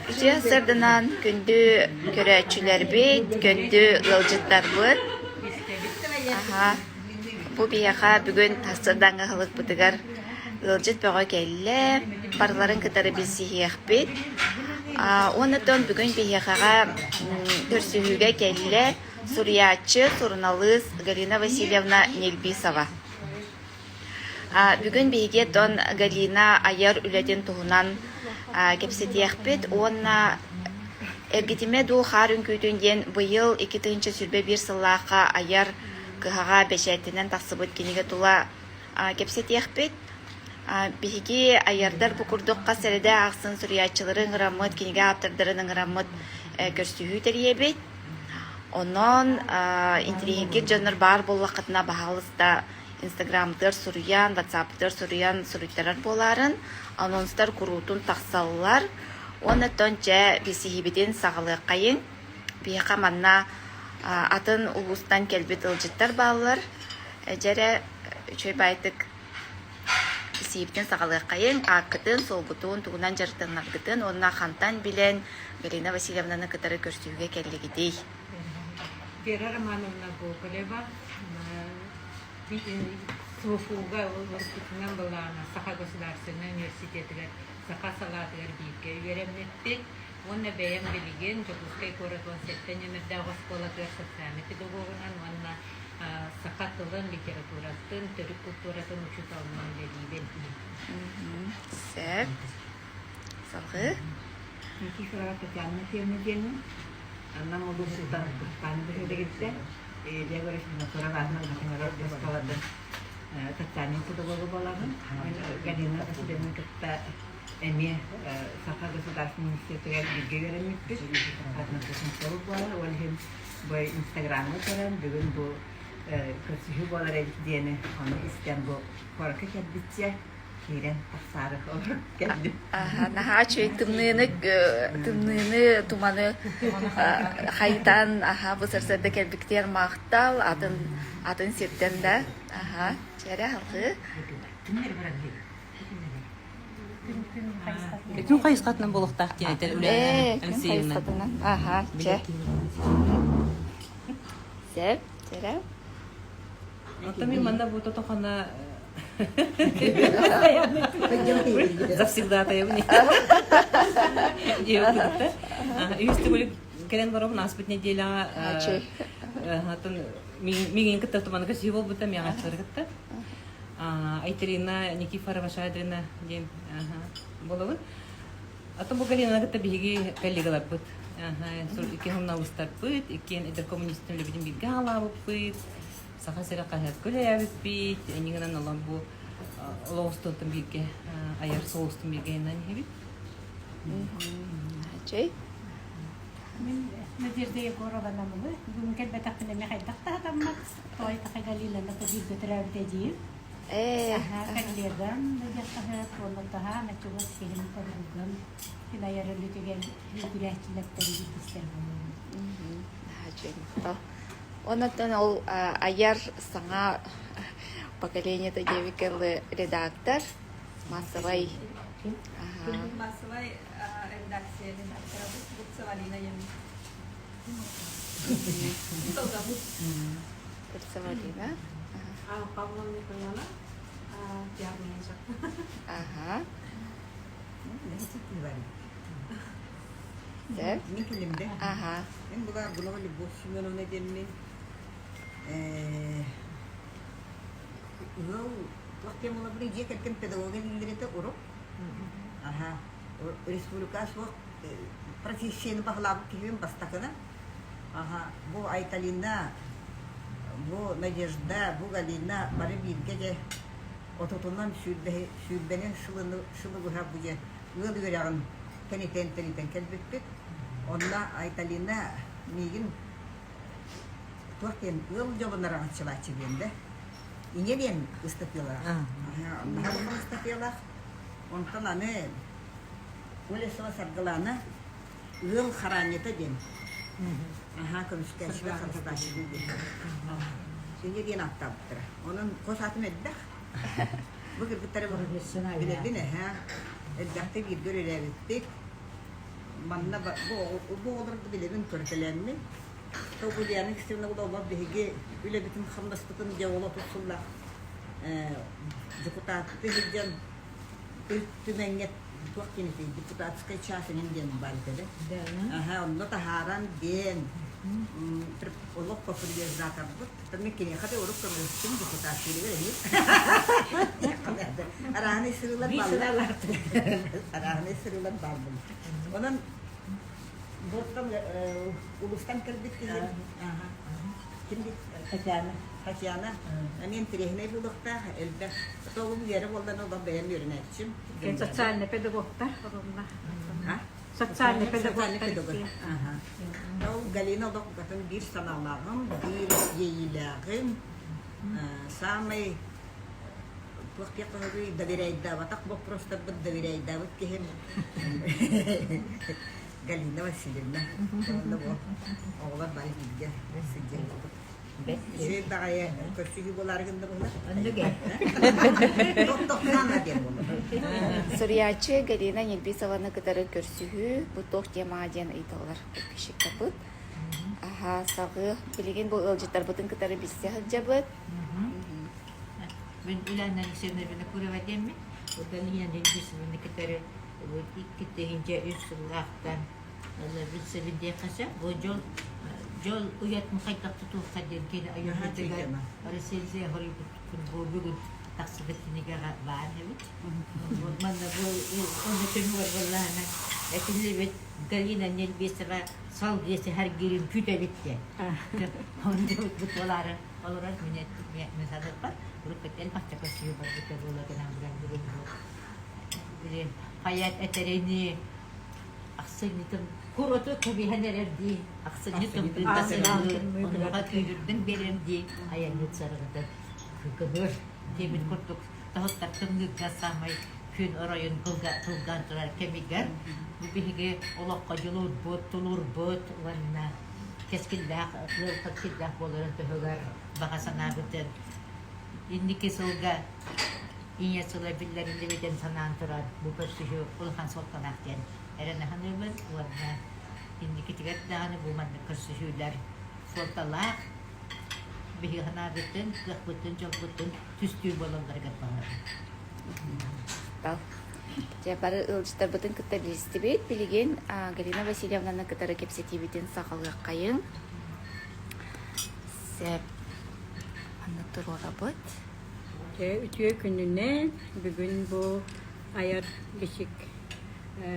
Үтүө сырдынан күндү көрөөччүлэрбит, күндү ыалдьыттарбыт. Аһа, бу биһиэхэ бүгүн сарсыардаҥҥы аһылыкпытыгар ыалдьыт бөҕө кэллэ. Барыларын кытары билсиһиэхпит. Уонна бүгүн биһиэхэҕэ көрсүһүүгэ кэллэ суруйааччы, суруналыыс Галина Васильевна Нельбисова. Бүгүн биһиги оттон Галина айар үлэтин туһунан кэпсэтиэхпит уонна «Эргитимэ дуу хаар үҥкүүтүн» диэн быйыл 2021 сыллаахха айар кыһаҕа бэчээттэнэн тахсыбыт кинигэ тула кэпсэтиэхпит. Биһиги айардар бу курдук хас сэрэдэ ахсын суруйааччылары ыҥыраммыт, кинигэ ааптардарын ыҥыраммыт көрсүһүү тэрийэбит. Онон интэриэһиргиир дьоннор баар буоллаххытына, баһаалыста Инстаграмтыгар суруйан, Ватсаптыгар суруйан суруйтарар буолаарын, анонстар куруутун тахсаллар. Уонна оттон чэ билсиһиибитин саҕалыаххайыҥ. Биһиэхэ манна атын улуустан кэлбит ыалдьыттар бааллар. Дьэ эрэ үчүгэй баайдык билсиһиибитин саҕалыаххайыҥ. Ааккытын, суолгутун, тугунан дьарыктанаргытын уонна хантан билэн Галина Васильевнаны кытары көрсүһүүгэ кэллигитий? Вера Романовна Гоголева СВФУ-га уруккутунан былаана Саха государственнай университетыгар саха салаатыгар бииргэ үөрэммиппит уонна бэйэм билигин Дьокуускай куорат 17 нүөмэрдээх оскуолатыгар социальнай педагогунан уонна саха тылын, литературатын, төрүт культуратын учууталынан үлэлиибин. Сөп. Салгыы. Никифорова Татьяна Матвеевна диэммин. Нам улуусуттан Кырпаан бөһүөлэгиттэн Илья Егорович Винокуров аатынан Хатыҥырар оскуолатын социальнай педагога буолабын. Мин Галина Васильевна кытта эмиэ Саха государственнай университетыгар бииргэ үөрэммиппит. Однокурсниктабыт буолар. Ол иһин бу Инстаграмҥа көрөн бүгүн бу көрсүһүү буолар эбит диэни ону истэн бу куоракка кэлбиччэ киирэн тахсаары олорон кэллим. Наһаа үчүгэй тымныыны тымныыны туманы хайтан аха бу сарсыарда кэлбиктиэр махтал атын атын сиртэн да аха чэрэ алгыы Күн хайысхатынан буолуохтаах диэн этэр Ээ, үлэлээн күн Алексеевна. хайысхатынан. Аха, чэ. Сөп, чэрэ. Оттон мин манна бу тотохона завсегдатаябын диэбит Үһүс төгүл кэлэн барабын ааспыт неделяҕа миигин кытта туманы көсүү буолбута миэҕэ кытта Айтерина Никифорова Шадрина диэн буолабын. Атын бу Галина кытта биһиги коллегаларбыт. Икки журналистарбыт, иккиэн эдэр коммунистын үлэбитин бииргэ аҕалаабыппыт. Саха сирэ хаһыакка үлэлээбиппит, иннигинэн олом бу олох устуттан бииргэ айар суол устун бииргэ айаннаан иһэбит. Чэй. Мин Надежда Егорова Намылы. Бүгүн кэлбэтэхпинэ эмиэ хайдах да сатаммат. Той Галилана бииргэ төрөөбүт эдьиийим. Ээ. Коллегам диэх хаһыат уонна таһаана чугас киһим подругам кин айар үлэтигэр үгүрээччилэртэн биирдэстэр буолабын. Наһаа Онон ол айар саҥа поколениета диэбиккэ дылы редактор, массовай Массовай редакция редакторабыт Бурцева Алина диэн. Бурцева Алина. Павловна Николаевна, пиар-менеджер. Ага. Мин кэлимдэ. Ага. Мин була Аргунова Любовь Семеновна диэммин ыал туох диэн буолабыный дьиэ кэргэн педагога дииллэр урук. Аха. Республика суох профессияны баһылаабыт киһибин бастакына. Аха. Бу Айталина, бу Надежда, бу Галина бары бииргэ дьэ отутунан сүүрбэнэн сылы сылы быһа бу дьэ ыал үөрэҕин тэнитэн-тэнитэн кэлбиппит. Онно Айталина миигин туох диэн ыал дьолун араҥаччылааччы диэн да ийэ диэн ыстатыйалаах. Наһаа улахан ыстатыйалаах. Онтон аны Колесова Саргылаана ыал хараанньыта диэн. Аһаа көмүскээччилэр харыстааччы диэн. Ийэ диэн ааттаабыттара. Онон хос аатым элбэх. Бу кыргыттары билэбин эһээ. Элбэхтик бииргэ үлэлээбиппит. Манна бу оҕолорду билэбин көрүтэлээммин. Ульяна Алексеевна олох биһиги үлэбитин хамнаспытын дьэ ол отут сыллаах дьокутаатты сылдьан Ил Түмэҥҥэ туох диэн этэй депутатскай час эҥин диэн баар этэ Аха, онно таһааран диэн олох популяризаторбыт. Мен киниэхэ да урут көмөлөстүм депутаттыырыгар эмиэ. Арааһынай сырыылар бааллар. Арааһынай сырыылар бааллар. Онон Буоттан улуустан кэлбит киһи. Ким Татьяна. Татьяна. Эмиэ интэриэһинэй буолуохтаах, элбэх. Тоҕум үөрэ буоллан олох бэйэм үөрэнээччим. Социальный педагогтар оруолла. Социальный педагогтар. Ол Галина олох букатын биир санаалааҕым, биир иэйиилээҕим, саамай туох диэххэ доверяйдаабатах боппуруостарбыт доверяйдаабыт киһим Галина Васильевна. Уонна бу оҕолор бары бииргэ сылдьыһыппыт. Үчүгэй баҕайы көрсүһүү буолаары гынна буолла. Тохтохтоно диэн буолла. Суруйааччы Галина Нельбисованы кытары көрсүһүү бу туох темаҕа диэн ыйыталлар подписчиктарбыт. Аха, салгыы билигин бу ыалдьыттарбытын кытары билсэ сылдьабыт. Мин Ульяна Алексеевна Винокурова диэммин. Галина Нельбисованы кытары 2003 сыллаахтан билсэбин диэххэ сөп. Бу дьол дьол уйатын хайдах тутуохха диэн кини айымньытыгар рецензия хоруйбут бу бүгүн тахсыбыт кинигэҕэ баар эбит. Манна бу онно түмүгэр буоллаҕына этиллибит Галина Нельбисова салгыы сэһэргиирин күүтэбит диэн. Онно бу буолаары олорор мин мин саныахпар уруккут элбэхтэ көрсүһүү барбыта буола гынан баран бүгүн бу били хайа этэринии ахсынньытын куроту кэбиһэн эрэрдии ахсынньы тымныыта онуоха күүһүрдэн биэрэрдии айанньыт сарыгыта кыгыбыр диэбит курдук тоһуттар тымныыга саамай күн оройун кылгаан турар кэмигэр бу биһиги олоххо дьулуурбут тулуурбут уонна кэскиллээх ыал кэскиллээх буоларын туһугар баҕа санаабытын инники сылга Ийэ сыла биллэриллибитин санаан туран, бу көрсүһүү улахан суолталаах диэн эрэнэ саныыбын уонна инникитигэр даҕаны бу маннык көрсүһүүлэр суолталаах биһиги санаабытын, кыахпытын, дьолбутун түстүүр буолалларыгар баҕарабын. Дьэ, бары ыалдьыттарбытын кытта билистибит. Билигин Галина Васильевнаны кытары кэпсэтиибитин саҕалыаххайыҥ. Сөп. Манна туруорабыт. Дьэ, үтүө күнүнэн бүгүн бу айар бичик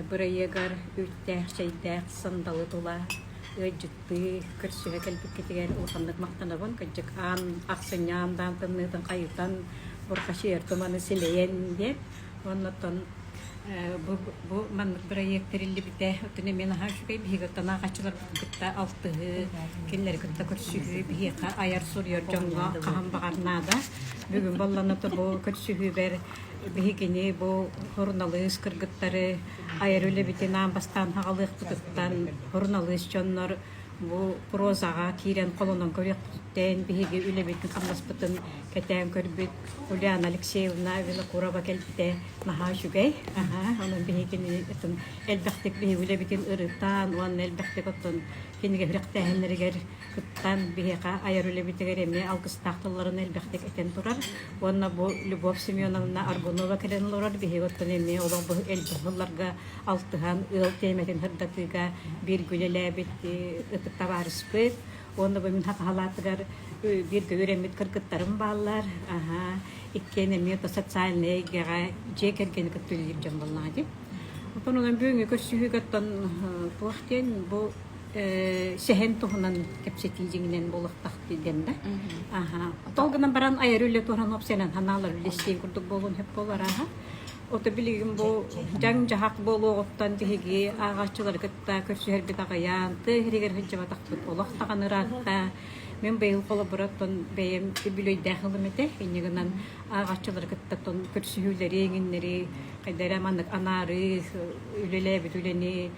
бырайыагар үүттээх чэйдээх сандалы тула ыалдьыттыы көрсүһэ кэлбиккитигэр улаханнык махтанабын. Кырдьык аан ахсынньы аан тымныытын хайытан бурхачыйар туманы силэйэн диэн. Оннуттан бу, бу маннык бырайыак тэриллибитэ оттон эмиэ наһаа үчүгэй биһиги оттон ааҕааччыларбытын кытта алтыһыы, кинилэри кытта көрсүһүү биһиэхэ айар суруйар дьоҥҥо хаһан баҕар наада. Бүгүн боллоното бу көрсүһүүбэр биһигини бу суруналыыс кыргыттары айар үлэбитин аан бастаан аҕалыахпытыттан суруналыыс дьоннор бу прозаҕа киирэн холонон көрүөхпүтүттэн биһиги үлэбитин-хамнаспытын кэтээн көрбүт Ульяна Алексеевна Винокурова кэлбитэ наһаа үчүгэй. Аһаа, онон биһигини элбэхтик биһиги үлэбитин ырытан уонна элбэхтик оттон кинигэ үрэхтээһиннэригэр кыттан биһиэхэ айар үлэбитигэр эмиэ алгыстаах тылларын элбэхтик этэн турар. Уонна бу Любовь Семеновна Аргунова кэлэн олорор биһиги оттон эмиэ олох бу элбэх сылларга алтыһан ыал тиэмэтин сырдатыыга бииргэ үлэлээбит ытык табаарыспыт. Уонна бу мин хахалаатыгар бииргэ үөрэммит кыргыттарым бааллар. Аһаа, иккиэн эмиэ то социальнай эйгэҕэ дьиэ кэргэни кытта үлэлиир дьон буоллаҕа дии. Оттон онон бүгүҥҥү көрсүһүүгэ оттон туох диэн бу сэһэн туһунан кэпсэтии дьиҥинэн буолуохтаах диэн да. Аһаа. Ол гынан баран айар үлэ туһунан уопсайынан санаалар үллэстиэн курдук буолуон сөп буолар ааһа. Ото билигин бу дьаҥ-дьаһах буолуоҕуттан биһиги ааҕааччылары кытта көрсүһэрбит аҕыйаан, тыа иһигэр сылдьыбатахпыт олох даҕаны ыраатта. Мин быйыл холобура оттон бэйэм үбүлүөйдээх ылым этэ. Инньэ гынан ааҕааччылары кытта оттон көрсүһүүлэри, эҥиннэри хайда эрэ маннык анаарыы, үлэлээбит үлэни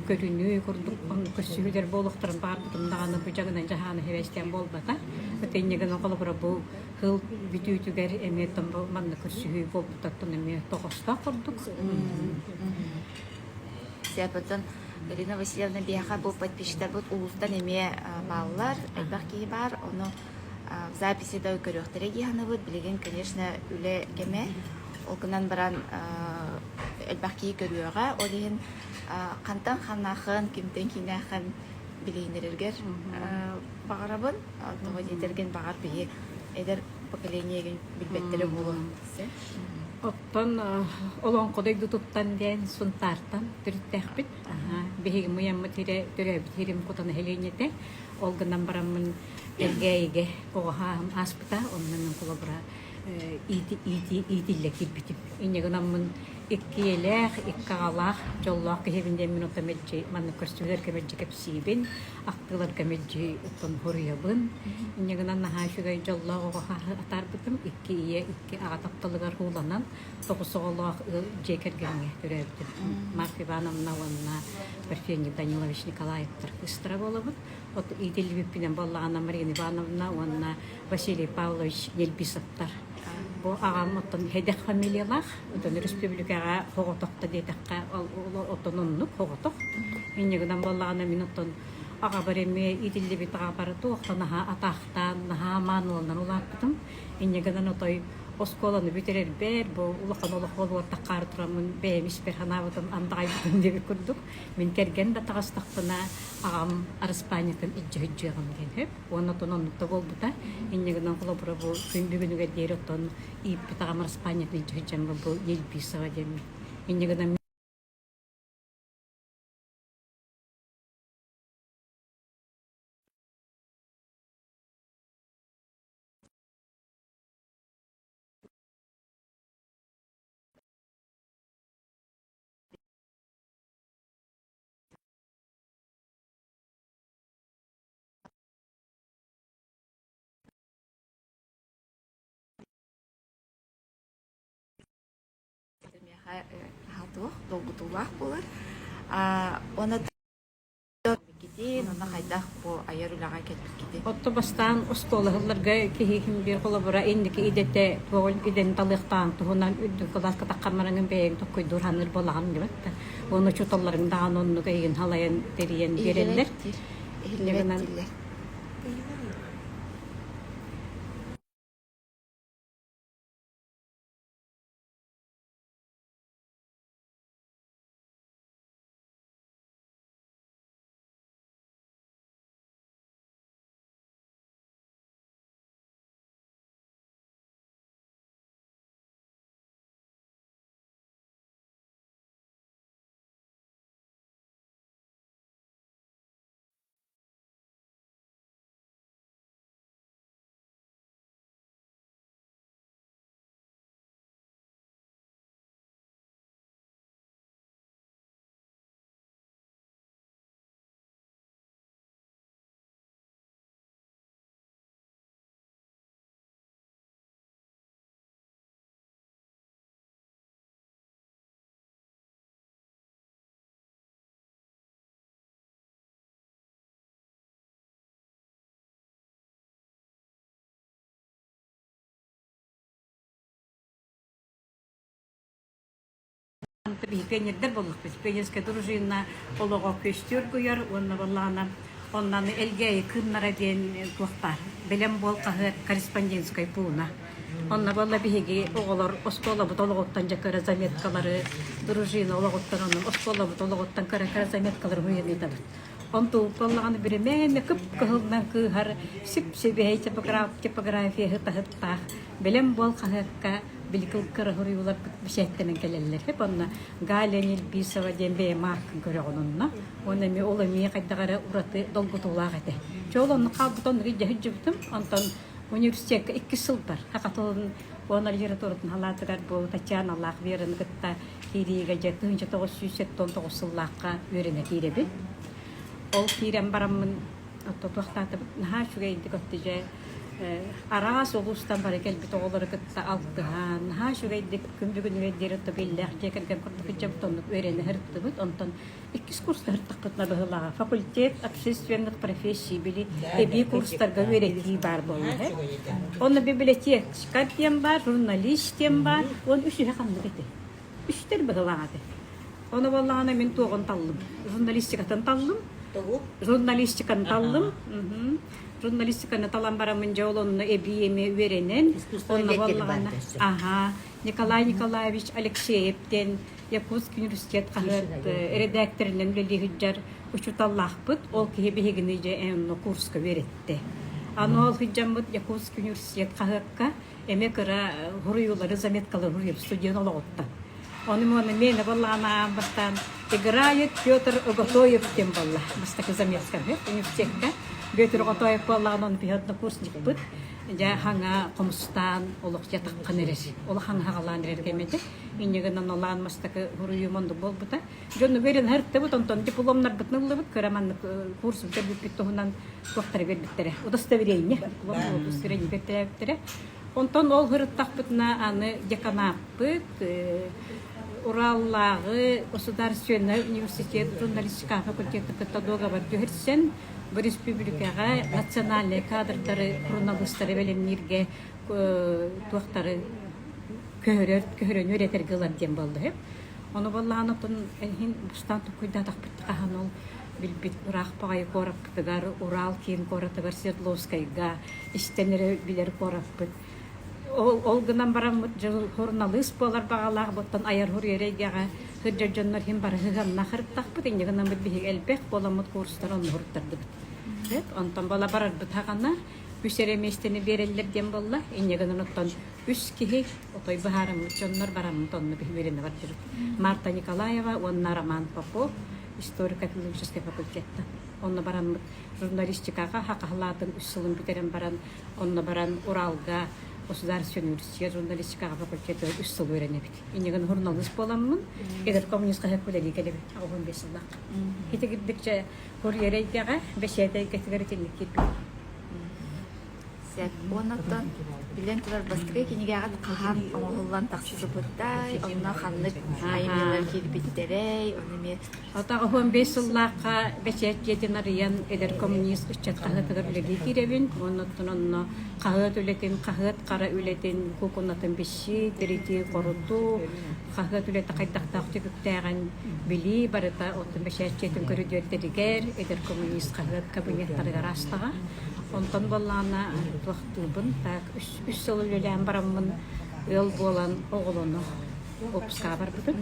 көрүнүү курдук көрсүһүүлэр буолуохтарын баҕарбытым даҕаны бу дьаҥынан дьаһааны сибээстээн буолбата. Инньэ гынан холобура бу сыл бүтүүтүгэр эмиэ оттон бу маннык көрсүһүү буолбуттан эмиэ тоҕостоох курдук. Сепотон Галина Васильевна биһиэхэ бу подписчиктарбыт улуустан эмиэ бааллар, элбэх киһи баар, ону в записи да көрүөхтэрэ дии саныыбыт. Билигин, конечно, үлэ кэмэ. Ол гынан баран элбэх киһи көрүөҕэ. Ол иһин хантан ханаахын, кимтэн киинээхин билиһиннэрэргэр баҕарабын. Тоҕо диэтэргин баҕар биһи эдэр поколениегин билбэттэрэ буолуо. Оттон Олоҥхо дойдутуттан диэн Сунтаартан төрүттээхпит. Биһиги муйаммыт сирэ төрөөбүт сирим Кутана нэһилиэнньэтэ. Ол гынан бараммын Элгээйигэ оҕо сааһым ааспыта. Онно мин холобура иитиллэ киирбитим. Инньэ гынаммын икки ийэлээх, икки аҕалаах дьоллоох киһибин диэн мин оттон мэлдьи маннык көрсүһүүлэргэ мэлдьи кэпсиибин, ахтыыларга мэлдьи оттон хоруйабын. Инньэ гынан наһаа үчүгэй дьоллоох оҕо сааһы атаарбытым. Икки ийэ, икки аҕа тапталыгар ууланан тоҕус оҕолоох ыал дьиэ кэргэҥҥэ төрөөбүтүм. Марфа Ивановна уонна Парфений Данилович Николаевтар кыыстара буолабыт. От иитиллибиппинэн буоллаҕына Марина Ивановна уонна Василий Павлович Нельбисовтар. Бу аҕам оттон Хэдэх фамилиялаах, оттон республикаҕа хоҕотохто диэтэххэ, оттон оннук хоҕотох. Инньэ гынан буоллаҕына мин оттон аҕабар эмиэ иитиллибит аҕабар туохта наһаа атаахтаан, наһаа мааныланан улааппытым. Инньэ гынан отой оскуоланы бүтэрэрбэр бу улахан олох буолуортаххаары тураммын бэйэм испэр санаабытым андаҕайбытым диэбит курдук мин кэргэн да таҕыстахпына аҕам араспаанньатын илдьэ сылдьыаҕым диэн сөп уонна оттон оннук да буолбута инньэ гынан холобура бу күн бүгүнүгэр диэри оттон ииппит аҕам араспаанньатын илдьэ сылдьаммын бу Ельбисова диэммин инньэ гынан Миэхэ туох долгутуулаах буолар. Уонна Кэлбиккитин уонна хайдах бу айар үлэҕэ кэлбиккитин. Отто бастаан оскуолаһылларга киһи ким биир холобура инники идэтэ туоҕун идэни талыахтаан туһунан үрдүк кылааска таххаммараҥын бэйэҥ токкуйдуур саныыр буолаҕын диэбэт да. Уонна учууталларыҥ даҕаны оннук эйигин халайан тэрийэн биэрэллэр. Иһиллибэт дииллэр. Пионердар буоллахпыт. Пионерская дружина олоҕо көстөр гуйар уонна баллаана оннаны Элгээйи кыымнара диэн туох баар бэлэм буол хаһыат корреспондентскай пууна. Онно буолла биһиги оҕолор оскуолабыт олоҕуттан дьэ кыра заметкалары дружина олоҕуттан онон оскуолабыт олоҕуттан кыра кыра заметкалары суруйан ыытабыт. Онтубут буоллаҕына биримээнэ кып-кыһылынан кыыһар сип-сибиһэй типография сытаһыттаах бэлэм буол хаһыакка били кыра суруйууларбыт бэчээттэнэн кэлэллэр. Хэп онно Галя Нельбисова диэн бэйэ мааркын көрөҕүн онно. Уонна эмиэ ол эмиэ хайдах эрэ ураты долгутуулаах этэ. Чэ ол онно хаалбыт оннук илдьэ сылдьыбытым. Онтон университекка иккис сылбар саха тылын уонна литературатын салаатыгар бу Татьяналаах Вераны кытта киириигэ дьэ 1979 сыллаахха үөрэнэ киирэбин. Ол киирэн бараммын. Отто туохтаатыбыт наһаа үчүгэйдик отто дьэ араас улуустан бары кэлбит оҕолору кытта алтыһан, наһаа үчүгэйдик күн бүгүнүгэр диэри отто биллээх дьиэ кэргэн курдук ыччабыт оннук үөрэнэ сырыттыбыт. Онтон иккис курска сырыттахпытына быһыылааҕа факультет общественных профессий били эбии курстарга үөрэтии баар буолла. Онно библиотекарь диэн баар, журналист диэн баар, уон үсүһэ ханнык этэ? Үстэр быһыылаах этэ. Ону буоллаҕына мин туоҕун таллым. Журналистикатын таллым. Тугу? Журналистиканы таллым. Журналистиканы талан бараммын дьэ ол онно эбии эмиэ үөрэнэн онно буоллаҕына аха Николай Николаевич Алексеевтен Якутский университет хаһыат эрэдээктэринэн үлэлии сылдьар учууталлаахпыт. Ол киһи биһигини дьэ онно курска үөрэттэ. Аны ол сылдьаммыт Якутский университет хаһыакка эмиэ кыра суруйуулары, заметкалары суруйар студент олоҕуттан. Ону уонна миэнэ буоллаҕына бастаан играет Петр Оготоев диэн буолла бастакы заметка университекка. Петр Оготоев буоллаҕына ону биһи однокурсникпыт. Дьэ хаҥа хомустаан олох дьэ таххан эрэр. Олох хаҥа хаҕалаан эрэр кэмэтэ. Инньэ гынан олаан бастакы суруйуум оннук буолбута. Дьону үөрэн ырыттыбыт, онтон дипломнарбытын ыллыбыт, кыра маннык курс бүтэрбиппит туһунан туохтары биэрбиттэрэ. Удостоверение, диплом удостоверение бэртэрээбиттэрэ. Онтон ол ырыттахпытына аны деканаппыт Ураллааҕы государственнай университет журналистика факультетын кытта дуогабар түһэрсэн, бу республикаҕа национальнай кадрдары, суруналыыстары бэлэмнииргэ туохтары көһөрөр, көһөрөн үөрэтэргэ ылар диэн буолла үһү. Ону буоллаҕына оттон иһин бустаан туккуйдаатахпыт хаһан ол билбит ыраах баҕайы куораппытыгар Урал киин куоратыгар Свердловскайга истэн эрэ билэр куораппыт. Ол, ол гынан бараммыт суруналыыс буолар баҕалаах буттан айар суруйар эйгэҕэ сылдьар дьоннор иһин бары сыһыаннаах ырыттахпыт инньэ гынаммыт биһиги элбэх буоламмыт курстар онно суруттардыбыт. Онтон бала барарбыт хаҕана үс эрэ миэстэни биэрэллэр диэн буолла. Инньэ гынан оттон үс киһи отой быһаарыммыт дьоннор бараммыт онно биһи үөрэнэ бардыбыт. Марта Николаева уонна Роман Попов историко-филологическай факультеттан. Онно бараммыт журналистикаҕа хахаһылаатын үс сылын бүтэрэн баран, онно баран Уралга государственный университет журналистикаҕа факультетыгар үс сыл үөрэнэбит. Иннигин журналист буоламмын, эдэр коммунист хаһыат үлэлии кэлэбит 85 сыллаах. Ити кирдикчэ курьер эйгэҕэ, бэчээт эйгэтигэр итинник киирбит. Сөп. Уонна билэн турар бастакы кинигэҕит хаһан оҥоһуллан тахсыбытай, онно ханнык айымньылар киирбиттэрэй, ону эмиэ 85 сыллаахха бэчээт дьиэтин арыйан эдэр коммунист ыччат хаһыатыгар үлэлии киирэбин. Оннуттан онно хаһыат үлэтин, хаһыат хара үлэтин, куукунатын билсии, тиритии, хорутуу, хаһыат үлэтэ хайдахтаах түбүктээҕин билии барыта оттон бэчээт дьиэтин көрүдүөрдэригэр эдэр коммунист хаһыат кабинеттарыгар аастаҕа. Онтон буоллаҕына туохтуубун так үс сыл үлэлээн бараммын ыал буолан оҕолону отпускаҕа барбытым.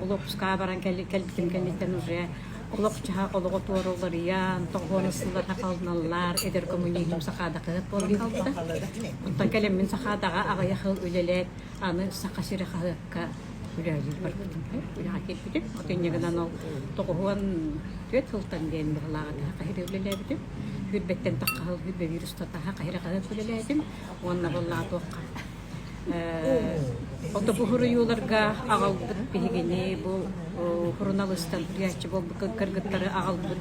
Ол отпускаҕа баран кэлбитим кэнниттэн уже олох-дьаһах олоҕо туора уларыйан, тоҕуона сыллар хахалыналлар, эдэр коммунизм сахаада хаһыат буолан хаалбыта. Онтон кэлэммин сахаадаҕа аҕыйах сыл үлэлээт, аны Саха сирэ хаһыакка үлэлии барбытым. Үлэҕэ киирбитим. От инньэ гынан ол 94 сылтан диэн быһылааҕа Саха сирэ үлэлээбитим. Сүүрбэттэн тахха сыл сүүрбэ биир устата Саха сирэ хаһыат үлэлээтим. Уонна буоллаҕа туохха Ото бу суруйууларга аҕалбыт биһигини бу суруналыыстан суруйааччы буолбут кыргыттары аҕалбыт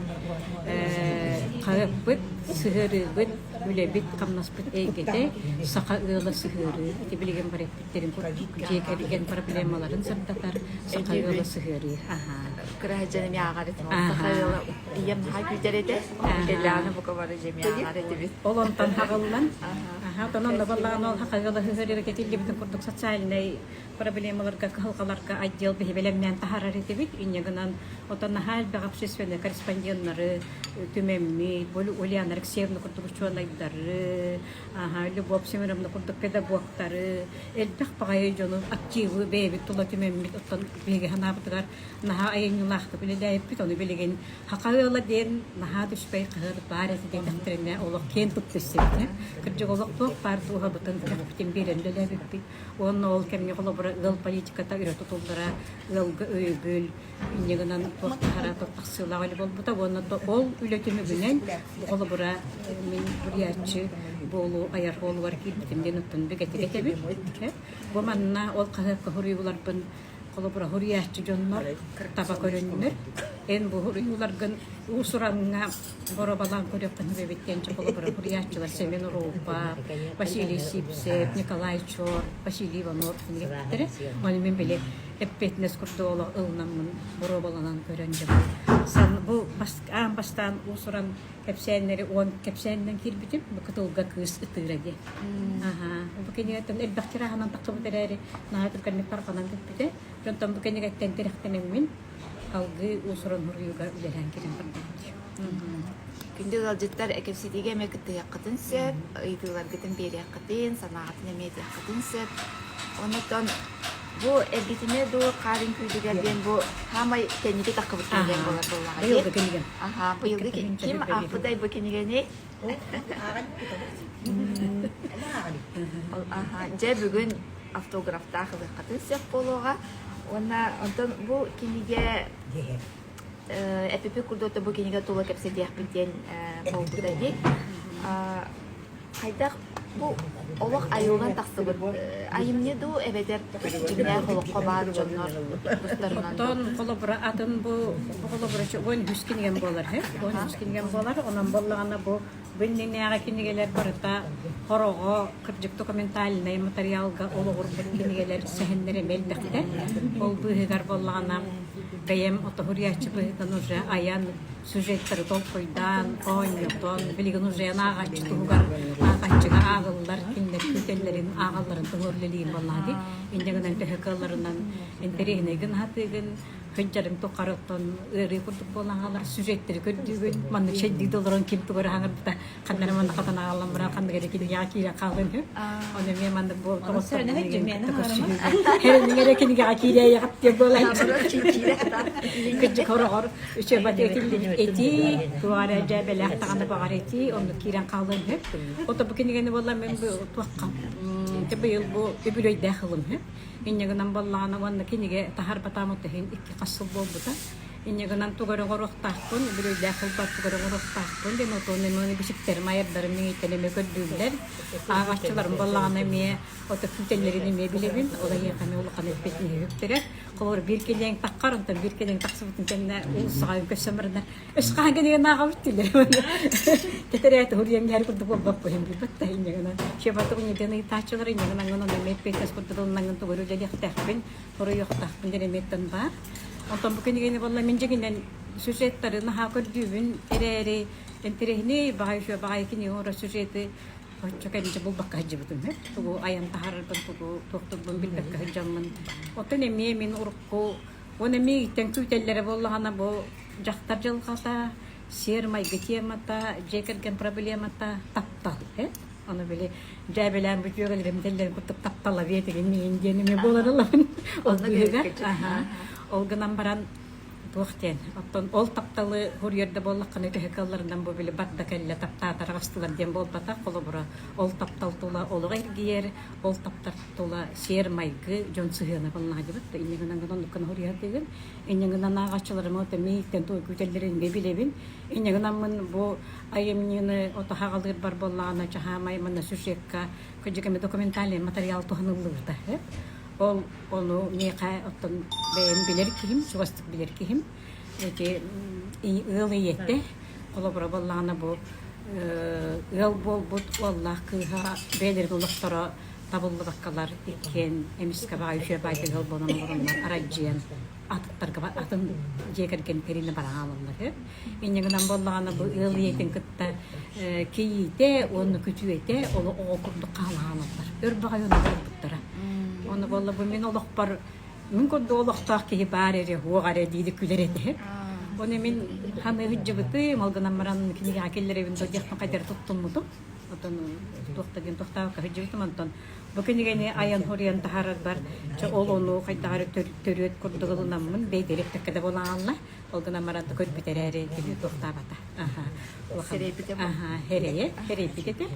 хаһыаппыт, сыһыарыыбыт, үлэбит, хамнаспыт эйгэтэ саха ыала сыһыарыы. Ити билигин бары эппиттэрин курдук дьиэ кэргэн проблемаларын сырдатар саха ыала сыһыарыы. Кыра сылдьан эмиэ ааҕар этим. Саха ыала ийэм наһаа күүтэр этэ. Кэллэҕинэ бука бары дьэ эмиэ ааҕар этибит. Ол онтон хаҕыллан Аха, онон баллаан ол хахыгала ыһыырыга кэтиллибитин курдук социальнай проблемаларга, кыһалҕаларга отдел биһи бэлэмнээн таһаарар этибит. Инньэ гынан, отон наһаа элбэх общественнай корреспонденнары түмэммит, Ульяна Алексеевна курдук учуонайдары, аха, Любовь Семеновна курдук педагогтары, элбэх баҕайы дьону активы бэйэбит тула түмэммит, оттон биһиги санаабытыгар наһаа айымньылаахтык үлэлээбиппит, ону билигин Саха ыала диэн наһаа да үчүгэй хаһыат баар этэ диэтэхтэринэ олох киэн тутта истибитэ. Кырдьык олох туох баар дууһабытын, көхпүтүн биэрэн үлэлээбиппит. Уонна ол кэмҥэ холобура ыал политиката өрө тутуллара, ыалга өйөбүл, инньэ гынан туох таһара туох тахсыылаах үлэ буолбута. Уонна ол үлэ түмүгүнэн бу холобура мин суруйааччы буолуу айар буолугар киирбитим диэн оттон бигэтик этэбин. Бу манна ол хаһыакка суруйууларбын. Холобура, суруйааччы дьоннор таба көрөннөр, эн бу суруйууларгын уус-ураҥҥа боруобалаан көрүөххүн сөп эбит диэн холобура суруйааччылар Семен Уруупа, Василий Сивцев, Николай Чор, Василий Иванов кинигэттэрэ. Ону мин били эппиэтинэс курдук олох ылынаммын боруобаланан көрөн дьэ бу аан бастаан уус-уран кэпсээннэри уон кэпсээнинэн киирбитим. Бу кытылга кыыс ытыыра диэн. Аха. Бу кинигэттэн элбэх тираһынан тахсыбыт эрээри, наһаа түргэнник тарҕанан бүппүтэ. Дьонтон бу кинигэттэн тирэхтэнэммин салгыы уус-уран суруйууга үлэлээн киирэн барбыт. Күндү ыалдьыттар, кэпсэтиигэ эмиэ кыттыһыаххытын сөп, ыйытыыларгытын биэриэххитин, санааҕытын эмиэ этиэххитин сөп. Оннуттан бу эргитимэ дуу хаар үҥкүүтүгэр диэн бу хаамай кэнники таххыбыт кинигэҥ буолар буоллаҕа дии. Быйылгы кинигэм. Аха, быйылгы ким аахпытай бу кинигэни? Аха, дьэ бүгүн автографтаах ылыаххытын сөп буолуоҕа. Уонна онтон бу кинигэ эпипи курдук бу кинигэ тула кэпсэтиэхпит диэн буолбута дии. Хайдах бу олох айыллан тахсыбыт айымньы дуу эбэтэр дьиҥнээх олоххо баар дьоннор тустарынан дуу? Оттон холобура атын бу бу холобура 13 кинигэм буолар һэ 13 кинигэм буолар онон буоллаҕына бу бу иннинээҕи кинигэлэр барыта хороҕо кырдьык документальнай материалга олоҕурбут кинигэлэр сэһэннэрэ элбэхтэр ол быыһыгар буоллаҕына бэйэм отоһуруйааччы быһыытынан уже айан сюжеттары толкуйдаан, оонньотон, билигин уже ааҕааччы туһугар ааҕааччыга ааҕыллар, кинилэр күүтэллэрин, ааҕалларын туһугар үлэлиир буоллаҕа дии. Инньэ гынан төһө кыалларынан интэриэһинэйгин аһатыыгын, сылдьарыҥ тухары оттон ыарыы курдук буолан хаалар, сюжеттэри көрдүүгүн, маннык чэйдии да олорон ким тугу эрэ хаҥырбыта ханна эрэ манна хатан аҕаллан баран ханнык эрэ кинигэҕэ киирэн хаалыан сөп. Ону эмиэ маннык бу доҕотторбун кытта көрсүһүүгэ Херенниҥ эрэ кинигэҕэ киирээйэҕит диэн буолааччы. Кырдьык хороҕор үчүгэйбат этиллибит этии, туох эрэ дьээбэлээх даҕаны баҕар этии, оннук киирэн хаалыан сөп. Ото бу кинигэни буолла мин бу туохха быйыл бу үбүлүөйдээх ылым сөп. Инньэ гынан буоллаҕына уонна кинигэ таһаарбатаҕым иһин икки хас сыл буолбута. Инньэ гынан тугу эрэ оҥоруохтаахпын, үбүлүөйдээх сылбар тугу эрэ оҥоруохтаахпын диэн отуон эмиэ бичиктэрим, айардарым миҥиттэн эмиэ көрдүүллэр. Ааҕааччыларым буоллаҕына эмиэ ото күүтэллэрин эмиэ билэбин. Ол эйиэхэ эмиэ улахан эппиэтинэһи үктэрэр. Холобур, биир килиэҥ таххар, онтон биир килиэҥ тахсыбытын кэннэ уулуссаҕа көрсөн бараннар өс хаһан кинигэни ааҕабыт дииллэр. Тэтэрээт уһуруйан иһэр курдук буолбаппын билбэт да инньэ гынан. Чебаты унньуган ыйытааччылар инньэ гынан онно эмиэ эппиэтинэс курдук ылынаҥҥын тугу эрэ үлэлиэхтээхпин. Хоруйуохтаахпын диэн эмиэттэн баар. Онтон бу кинигэни буолла мин дьиҥинэн сюжеттары наһаа көрдүүбүн эрээри интэриэһинэй баҕайы үчүгэй баҕайы кинигэ оҥорор сюжеты оччо кэнники булбакка сылдьыбытым. Тугу айан таһаарарбын, тугу туохтуурбун билбэккэ сылдьаммын. Оттон эмиэ мин урукку уонна эмиэ күүтэллэрэ буоллаҕына бу дьахтар дьылҕата, сиэр-майгы темата, дьиэ кэргэн проблемата, таптал. Ону били дьээбэлээн бу дьүөгэлэрим этэллэрин курдук таптала биэтигин миин диэн эмиэ буолар ылабын. Ол быыһыгар ол гынан баран туох диэн оттон ол тапталы суруйар да буоллаххына төһө кыалларынан бу били барда кэллэ таптаатар аҕыстылар диэн буолбатах холобура ол таптал тула олоҕо эргийэр ол таптар тула сиэр-майгы дьон сыһыана буоллаҕа дибит да инньэ гынан гынан оннуккун суруйар дигин инньэ гынан ааҕааччыларым ото мииттэн тугу күүтэллэрин билэбин инньэ гынаммын бу айымньыны отоһаҕалыырбар буоллаҕына чаһаамай манна сюжекка кырдьык эмэ документальный материал туһаныллыбыта ол ону миэхэ оттон бэйэм билэр киһим чугастык билэр киһим эти ыал ийэтэ холобура буоллаҕына бу ыал буолбут уоллаах кыыһа бэйэлэрин олохторо табыллыбаккалар иккиэн эмискэ баҕайы үчүгэй баайдык ыал буолан олороннор арадьыйан атыттарга атын дьиэ кэргэн тэринэ баран хаалаллар үһү. Инньэ гынан буоллаҕына бу ыал ийэтин кытта кийиитэ уонна күтүөтэ ол оҕо курдук хаалаалаллар. Өр баҕайы ону барбыттара. Ону буолла бу мин олохпор мин курдук олохтоох киһи баар эрэ, уох эрэ диири күлэр этэ. Ону мин ханыы сылдьыбытым, ол гынан баран кинигэҕэ киллэрэбин да диэхпин хайдары туттуммутум. Отон туох да диэн тохтообокко сылдьыбытым онтон Бу кинигэни айан суруйан таһаарарбар чэ ол ону хайдах эрэ төрүөт курдук ылынаммын бэйдэриктэккэ да буолаалла. Ол гынан баран да көрбүт эрээри кини туохтаабата. Аха. Аха, хэрэйэ, хэрэйбит этэ.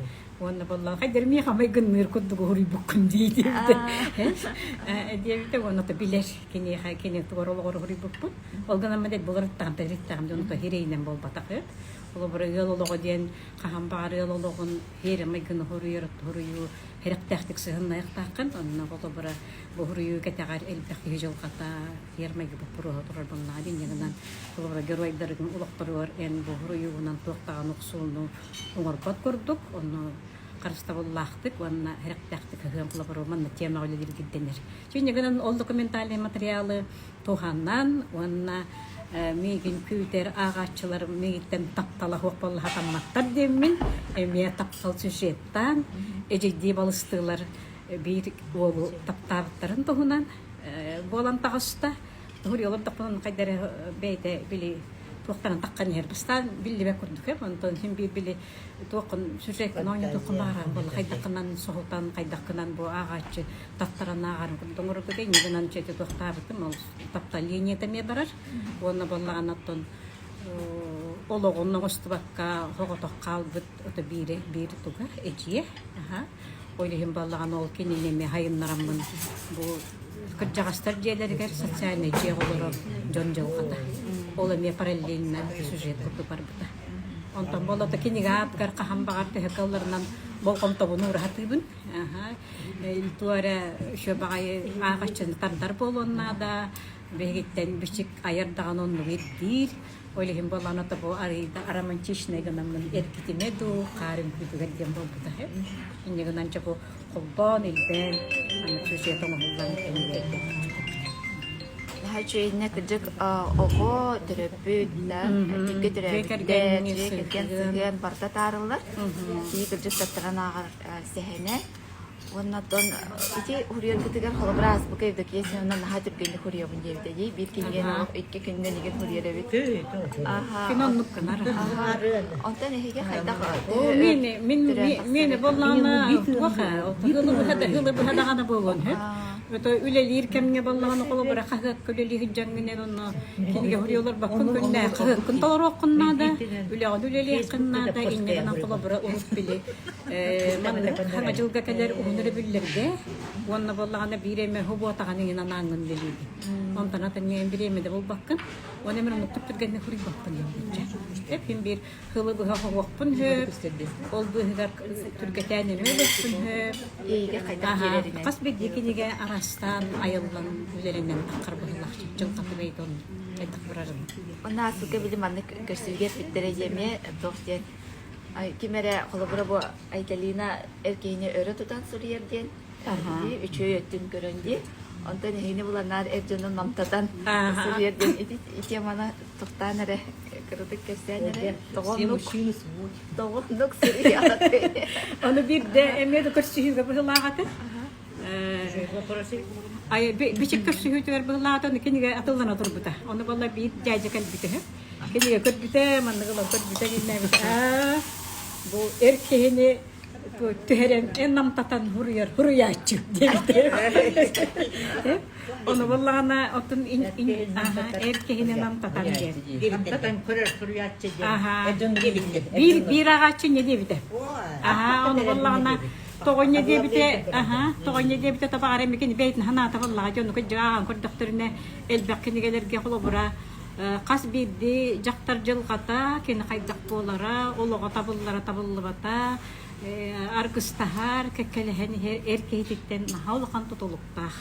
Уонна буоллаҕа хайдары миэхэ майгынныыр курдук уһуруйбуккун дии диэбитэ. Диэбитэ уонна то билэр киниэхэ кини тугар олоҕор уһуруйбуппун. Ол гынан баран буларыттаҕым, тэриттаҕым дьон то хирэйинэн буолбатах. Холобура ыал олоҕо диэн хаһан баҕар ыал олоҕун. Һиэрэ майгыны хоруйар хоруйуу Һэрэхтээхтик сыһыннайахтааххын, онно холобура бу хоруйуу кэтэҕэр элбэх киһи дьылҕата, һиэр майгы боппуруоһа турар буоллаҕа инньэ гынан холобура геройдарыгын олохторугар эн бу хоруйуугунан туох даҕаны охсууну оҥорбот курдук, онно харыстабыллаахтык уонна һэрэхтээхтик ыһыан холобура манна темаҕа үлэлииргит дэнэр. Инньэ гынан ол документальнай материалы туһанан уонна миигин күүтэр ааҕааччыларым миигиттэн таптала суох буолла сатамматтар диэммин эмиэ таптал сюжеттаан эдьиийдии балыстыылар биир уолу таптаабыттарын туһунан буолан таҕыста. Туһуруйалар тохтон хайда эрэ бэйэтэ били туохтан таххан иһэр бастаан биллибэт курдук ээ онтон син биир били туоххун сюжеккын оонньотуоххун баҕаран буолла хайдаххынан соһутан хайдаххынан бу ааҕааччы таттаран ааҕарын курдук оҥорорго инньэ гынан чэти туохтаабытым ол таптал линията эмиэ барар уонна буоллаҕына оттон олоҕун оҥостубакка соҕотох хаалбыт ото биирэ биир туга эдьиэ аха ол иһин буоллаҕына ол кинини эмиэ хайыннараммын бу кырдьаҕастар дьиэлэригэр социальнай дьиэҕэ олорор дьон дьылҕата ол эмиэ параллельно сюжет курдук барбыта онтон буоллата кинигэ аатыгар хаһан баҕар төһө кыалларынан болҕомтобун уураһатыыбын Туох эрэ үчүгэй баҕайы ааҕаччыны тардар буолуон наада. Биһигиттэн бичик айар даҕаны оннугу ирдиир. Ол иһин буоллаҕына то бу арыйда романтичнай гынаммын эргитимэ дуу, хаар үҥкүүтүгэр диэн буолбута үһү. Инньэ гынан дьэ бу холбоон, илбээн, аны сюжет оҥоһуллан кэннигэр Наһаа үчүгэйинэ кырдьык оҕо төрөппүт да бииргэ төрөөбүттэр, дьиэ кэргэн сыһыан барыта таарыллар. Киһи кырдьык таттаран ааҕар сэһэнэ. Уонна оттон ити хуруйаргытыгар холобура ааспыкка Евдокия Семеновна наһаа түргэнник хуруйабын диэбитэ дии. Биир кинигэни олох икки күнүнэн игин хуруйар эбит. Кини оннук гынар. Онтон эһиги хайдах Оо, мин мин мин буоллаҕына туох ыһылы быһа даҕаны буолуон сөп. Это үлэлиир кэмҥэ буоллаҕына холобура хаһыакка үлэлии сылдьаҥҥын онно кинигэ суруйа олорбоккун күннээх хаһыаккын толоруоххун наада, үлэҕин үлэлиэххин наада, инньэ гынан холобура урут били Маннык саҥа дьылга кэлэр уһун өрөбүллэргэ уонна буоллаҕына биир эмэ субуотаҕын иҥин анааҥҥын үлэлиигин. Онтон атын ньээм бириэмэ да булбаккын. Уонна эмин оннук түргэнник суруйбаппын диэн Эп ким биир сылы быһа хоһуохпун сөп, ол быыһыгар түргэтээн эмиэ ылыахпын сөп. Иэйигэ хайдах киирэринэн. Хас биирдии кинигэ араастаан айыллан үлэлэнэн таххар быһыылаах дьылҕата бэйэтэ оннук хайдах барарын. Онно ааспыкка били маннык көрсүһүүгэ эппиттэрэ диэмиэ туох диэн Ким эрэ холобура бу Айталина эр киһини өрө тутан суруйар диэн үчүгэй өттүн көрөн дии. Онтон эһигини буланаар эр дьону намтатан суруйар диэн ити теманы тохтоон эрэ кыратык кэпсээн эрэ тоҕоннук тоҕоннук суруйаҕыт Ону биирдэ эмиэ да көрсүһүүгэ быһыылаах этэ. Бичик көрсүһүүтүгэр быһыылаата, ону кинигэ атыллана турбута. Ону буолла биир дьээдьэ кэлбитэ үһү. Кинигэ көрбүтэ, маннык ылан көрбүтэ гиннээбит. Аа, бу эр киһини түһэрэн эн намтатан хуруйар хуруйааччы диэбитэ. Ону буоллаҕына оттон эр киһини намтатан диэн. Намтатан көрөр суруйааччы диэн. Биир биир аҕааччы не диэбитэ. Аха, ону буоллаҕына Тоҕонньо диэбитэ, аһа, тоҕонньо диэбитэ табаҕар эмикин бэйэтин санаата буоллаҕа дьону кырдьыга көрдөхтөрүнэ элбэх кинигэлэргэ холобура хас биирдии дьахтар дьылҕата, кини хайдах буолара, олоҕо табыллара табыллыбата, аргыстаһар, кэккэлэһэн иһэр эр киһититтэн наһаа улахан тутулуктаах.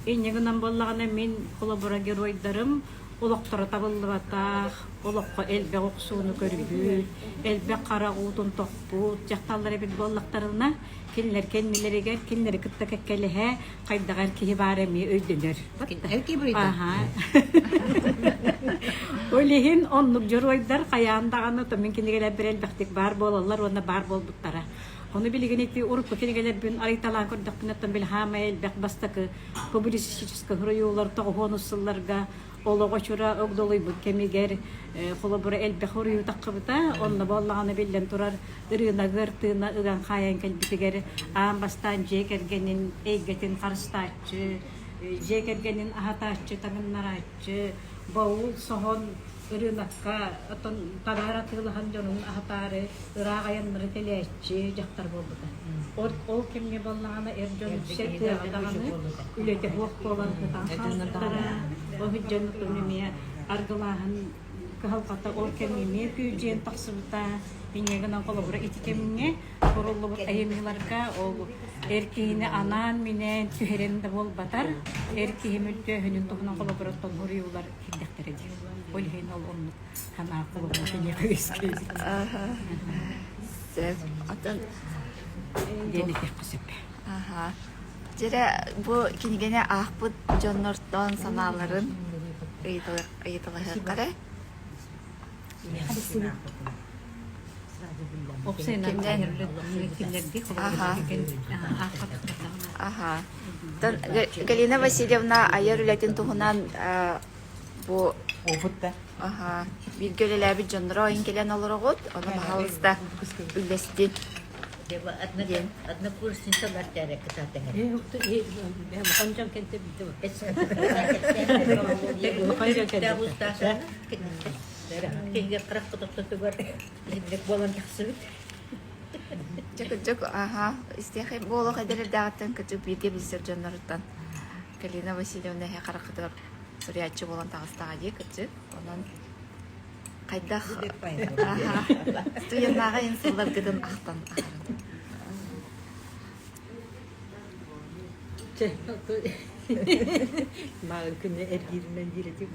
Инньэ гынан буоллаҕына мин холобура геройдарым олохторо табыллыбатах, олоххо элбэх охсууну көрбүт, элбэх харах уутун тохпут дьахталлар эбит буоллахтарына, кинилэр кэннилэригэр кинилэри кытта кэккэлэһэ хайдах эр киһи баара эмиэ өйдөнөр. Эр киһи буруйда. Ол иһин оннук дьоруойдар хайаан даҕаны то мин кинигэлэрбэр элбэхтик баар буолаллар уонна баар буолбуттара. Ону билигин ити урукку кинигэлэрбин арыйталаан көрдөхпүнэ оттон били хаамай элбэх бастакы публицистическай суруйуулар тоҕуһуон сылларга олоҕо очура огдолуйбут кэмигэр холобура элбэх уруйу таххыбыта онно буоллаҕына биллэн турар ырыынагыр тыына ыган хаайан кэлбитигэр аан бастаан дьиэ кэргэнин эйгэтин харыстааччы дьиэ кэргэнин аһатааччы таҥыннарааччы баул соһон ырыынакка оттон табаар атыылаһан дьонун аһатаары ыраах айаннары тэлээччи дьахтар буолбута. Ол, ол кэмҥэ буоллаҕына эр дьон үксэ тыаҕа даҕаны үлэтэ суох буолан сытан хаалбыттара. Ол дьон эмиэ аргылааһын кыһалҕата ол кэмҥэ эмиэ күөдьүйэн тахсыбыта. Инньэ гынан холобура ити кэмҥэ суруллубут айымньыларга ол эр киһини анаан-минээн түһэрэн да буолбатар, эр киһи мөлтөөһүнүн туһунан холобура толоруйуулар киирдэхтэрэ дии. Ол иһин ол оннук санаа холобура киниэхэ үөскээбит. Сөп. Атын диэн этиэххэ сөп. Аха. Дьэрэ бу кинигэни аахпыт дьоннортон санааларын ыйыталаһыахха эрэ. Аха. Галина Васильевна айар үлэтин туһунан бу Аха. Бииргэ үлэлээбит дьонноро ойон кэлэн олороҕут, ону баһаалыста үллэстин. Диэн. Однокурсницалар дьээрэ кытаатаҥар. Киһигэ харахпыт ортотугар итинник буолан тахсыбыт. Дьэ кырдьык, аха, истиэхэй буолуох эдэр эрдээҕиттэн кырдьык бииргэ билсэр дьонноруттан Галина Васильевна эһэ хараххытыгар суруйааччы буолан таҕыстаҕа дии кырдьык. Онон хайдах аха, студеннааҕы ин сылларгытын ахтан аһарын. Мааҕын күнү эргииринэн диир этим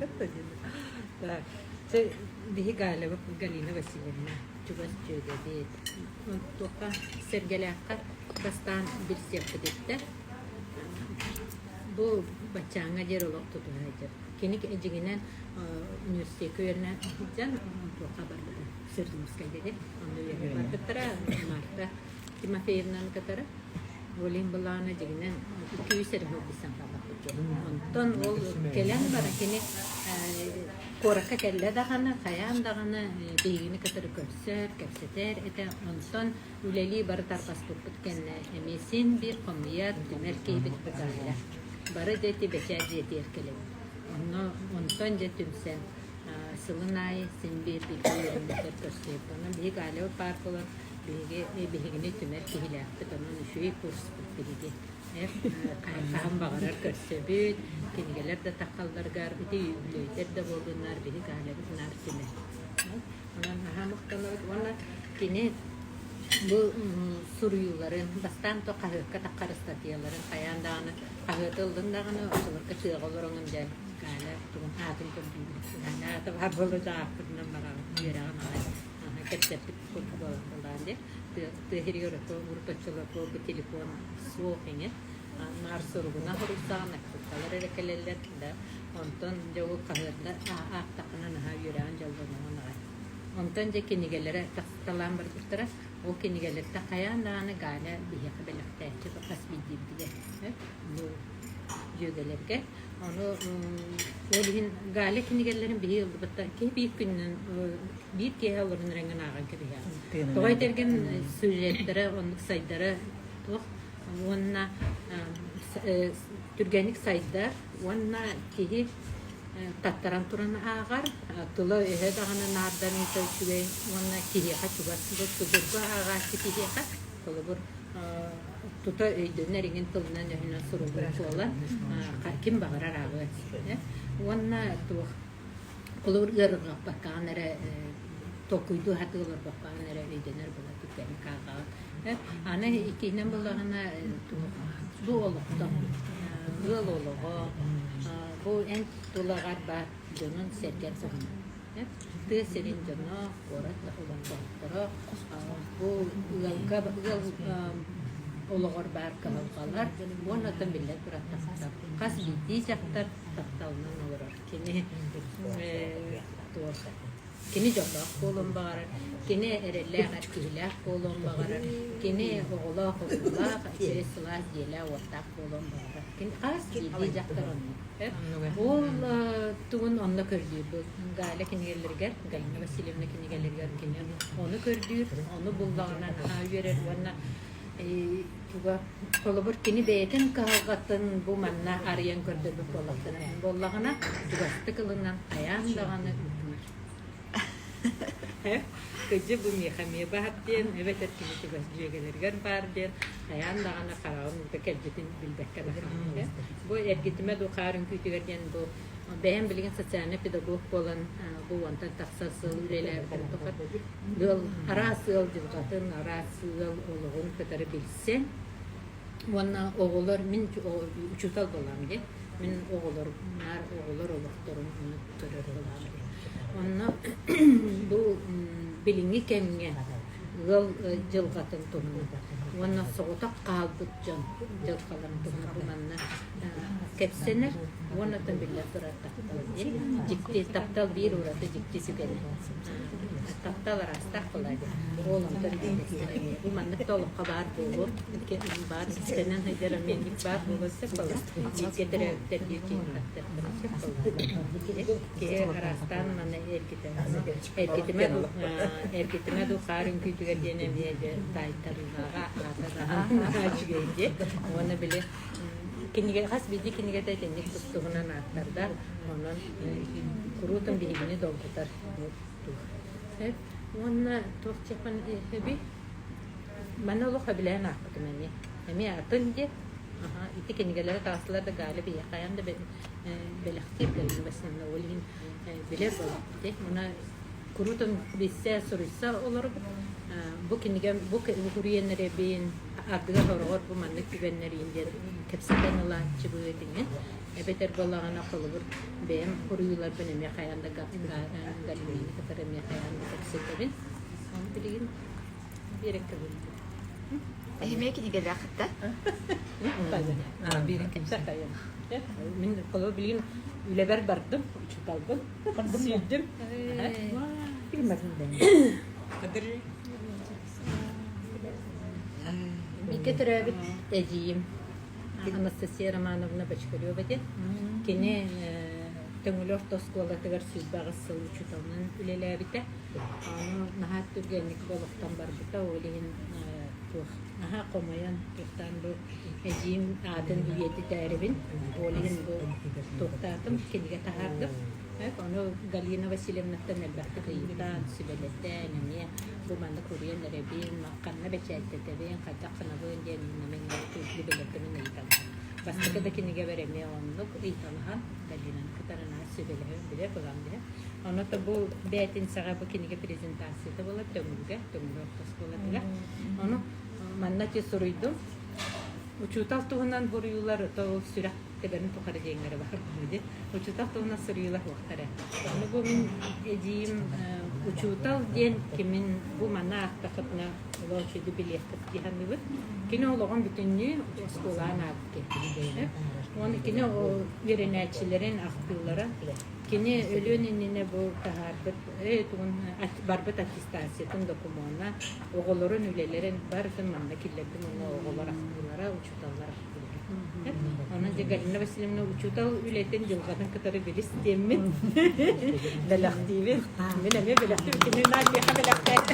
Так, биһи Галя Галина Васильевна чугас дьүөгэбит. Туохха Сэргэлээххэ бастаан билсиэхпититтэн бу баччааҥҥа диэри олох тутуһа сылдьар. Кини дьиҥинэн университекка үөрэнэ сылдьан туохха барбыта Свердловскайга диэн. Онно үөрэнэ барбыттара Марта Тимофеевнаны кытары. Олин былаана дьиҥинэн 200 эрэ сылдьысан хаалбыт дьон. Онтон ол кэлэн баран кини куоракка кэллэ даҕаны, хайаан даҕаны биһигини кытары көрсөр, кэпсэтэр этэ. Онтон үлэлии бары тарҕаспыппыт кэннэ эмиэ син биир хомуйар, түмэр киһибит бытаарда. Бары дьэ ити бэчээт дьиэтигэр кэлэбит. Онно онтон дьэ түмсэн сылын аайы син биир бииргэ үөрэммиттэр көрсүбүт. Онон биһиги Галева паркалар Биһиги биһигини түмэр киһилээхпит, онон үчүгэй курспут биһиги. Хаһан баҕарар көрсөбүт, кинигэлэр да таххалларыгар, ити үбүлүөйдэр да буоллуннар, биһи Галябыт наар түмэр. Онон наһаа махтанабыт уонна кини бу суруйууларын бастаан то хаһыакка таххар ыстатыйаларын хайаан даҕаны хаһыаты ыллын даҕаны оччолорго тыаҕа олороҥун дьэ Галя тугун аатын көрдүүбүт. Галя аата баар буолла да ааппытынан бараҕын үөрэҕин аҕай кэпсэппит курдук буолан дии. Тыа сиригэр урут оччолорго бу телефон суох иҥэ. Наар суругунан суруйсаҕын, открыткалар эрэ кэлэллэр да. Онтон дьэ ол хаһыатта аахтаххына наһаа үөрэҕин дьоллоноҕун аҕай. Онтон дьэ кинигэлэрэ тахсыталаан барбыттара. Ол кинигэлэртэн хайаан даҕаны Галя биһиэхэ бэлэхтээччи хас биирдиибитигэр бу дьүөгэлэргэ Ону ол иһин Галя кинигэлэрин биһи ылбыттар киһи биир күнүнэн биир киэһэ олорон эрэҥҥин ааҕан кэбиһэҕин. Тоҕо этэргин сюжеттара оннук сайдара туох уонна түргэнник сайдар уонна киһи таттаран туран ааҕар, тыла-өһө даҕаны наарданыыта үчүгэй уонна киһиэхэ чугас судургу ааҕааччы киһиэхэ Холобур, тута өйдөнөр иҥин тылынан-өһүнэн суруллубут буолан, ким баҕарар ааҕыан сөп. Уонна туох холобур ыарырҕаппаккаҕын эрэ толкуйдуу сатыы олорбоккоҕун эрэ өйдөнөр була түргэнник ааҕаҕын. Аны иккиһинэн буоллаҕына туох бу олохтон ыал олоҕо бу эн тулаҕар баар дьонун-сэргэн туһунан Тыа сирин дьоно, куорат да олохтоохторо бу ыалга ыал олоҕор баар кыһалҕалар уонна оттон биллэн турар таптал. Хас биирдии дьахтар тапталынан олорор. Кини туох кини дьоллоох буолуон баҕарар, кини эрэллээх эр киһилээх буолуон баҕарар, кини оҕолоох уруулаах, үчүгэй сылаас дьиэлээх-уоттаах буолуон баҕарар. Кини хас биирдии дьахтар оннук. Ол тугун онно көрдүүр бу Галя кинигэлэригэр, Галина Васильевна кинигэлэригэр кини ону көрдүүр, ону буллаҕына наһаа үөрэр уонна туга холобур кини бэйэтин кыһалҕатын бу манна арыйан көрдөрбүт буоллаҕына, буоллаҕына чугастык ылынан хайаан даҕаны ыытынар. Кырдьык бу миэхэ эмиэ баар диэн, эбэтэр кини чугас дьүөгэлэригэр баар диэн, хайаан даҕаны хараҕын уута кэлбитин билбэккэ да хаалбыта. Бу эргитимэ дуу хаар үҥкүүтүгэр диэн бу бэйэм билигин социальнай педагог буолан бу уонтан тахса сыл үлэлээбитим тухары ыал араас ыал дьылҕатын, араас ыал олоҕун кытары билсэн уонна оҕолор мин учуутал буолаам диэн мин оҕолор наар оҕолор олохторун ону көрөр буолаам диэн. Онно бу билиҥҥи кэмҥэ ыал дьылҕатын туһунан уонна соҕотох хаалбыт дьон дьылҕаларын туһунан бу манна кэпсэнэр уонна оттон биллэн турар таптал диэн дьикти таптал биир ураты дьикти түгэнэ таптал араастаах буолаа диэн ол онтон биирдэстэрэ эмиэ бу маннык да олоххо баар буолуо баар кистэнэн сылдьар эмиэ баар буолуо сөп буолла бииргэ төрөөбүттэр биир киһини таптыахтарын сөп буолла киһи араастаан маны эргитэ эргитимэ дуу эргитимэ дуу хаар үҥкүүтүгэр диэн эмиэ дьэ таайтарыылааҕа аата даҕаны үчүгэй диэ уонна били кинигэ хас биирдии кинигэтэ итинник тус-туһунан ааттардаах онон куруутун биһигини долгутар туох уонна туох диэхпин эбий Манна олох сөбүлээн аахпытым эмиэ. Эмиэ атын диэн. Аха, ити кинигэлэри таҕыстылар да Галя биһиэхэ хайаан да бэлэхтиир Галина Васильевна ол иһин билэр буолбут дии. Уна куруутун билсэ, суруйса олоробут. Бу кинигэм, бу суруйан эрэбин, ардыгар сороҕор бу маннык түгэннэриин диэн кэпсэтэн ылааччыбыт иҥин. Эбэтэр буоллаҕына холобур бэйэм суруйууларбын эмиэ хайаан да Галинаны кытары эмиэ хайаан да кэпсэтэбин. Ону билигин Биэрэккэ булдум. Эһимиэ кинигэлээх да? Мин холобур билигин үлэбэр бардым, учууталбын. Сүүрдүм. Бииргэ төрөөбүт эдьиийим Анастасия Романовна Бочкарева диэн. Кини Төҥүлү орто оскуолатыгар 28 сыл учууталынан үлэлээбитэ. Ону наһаа түргэнник олохтон барбыта, ол иһин туох наһаа хомойон туохтаан бу эдьиийим аатын үйэтитээрибин, ол иһин бу туохтаатым, кинигэ таһаардым. Ону Галина Васильевнаттан элбэхтик ыйытан, сүбэлэтэн эмиэ бу маннык уруйан эрэбин, ханна бэчээттэтэбин, хайдах гынабын диэн мин сүбэлэтэмин ыйыталаһан. Бастакы да кинигэбэр эмиэ оннук ыйыталаһан Галинаны кытары наһаа сүбэлэһэн билэр былаан билэр. Ону то бу бээтинсэҕэ бу кинигэ презентацията буолар Төҥүлүгэ, Төҥүлү орто оскуолатыгар. Ону манна ти суруйдум. Учуутал туһунан буруйуулар то ол сүрэх тэбэрин тухары диэҥҥэрэ баар буолуо Учуутал туһунан суруйуулар суохтар ээ. Ону бу мин эдьиийим учуутал диэн кимин бу манна аахтахытына олох үчүгэйдик билиэххит дии саныыбын. Кини олоҕун бүтүннүү оскуолаҕа анаабыт киһи. Уонна кини үөрэнээччилэрин ахтыылара Кини өлүөн иннинэ бу таһаарбыт тугун барбыт аттестациятын докумуона, оҕолорун үлэлэрин барытын манна киллэрдим уонна оҕолор ахтыылара, учууталлар ахтыылара. Онон дьэ Галина Васильевна учуутал үлэтин дьылҕатын кытары билис диэммин бэлэхтиибин. Мин эмиэ бэлэхтиибин. Кини наар миэхэ бэлэхтээччи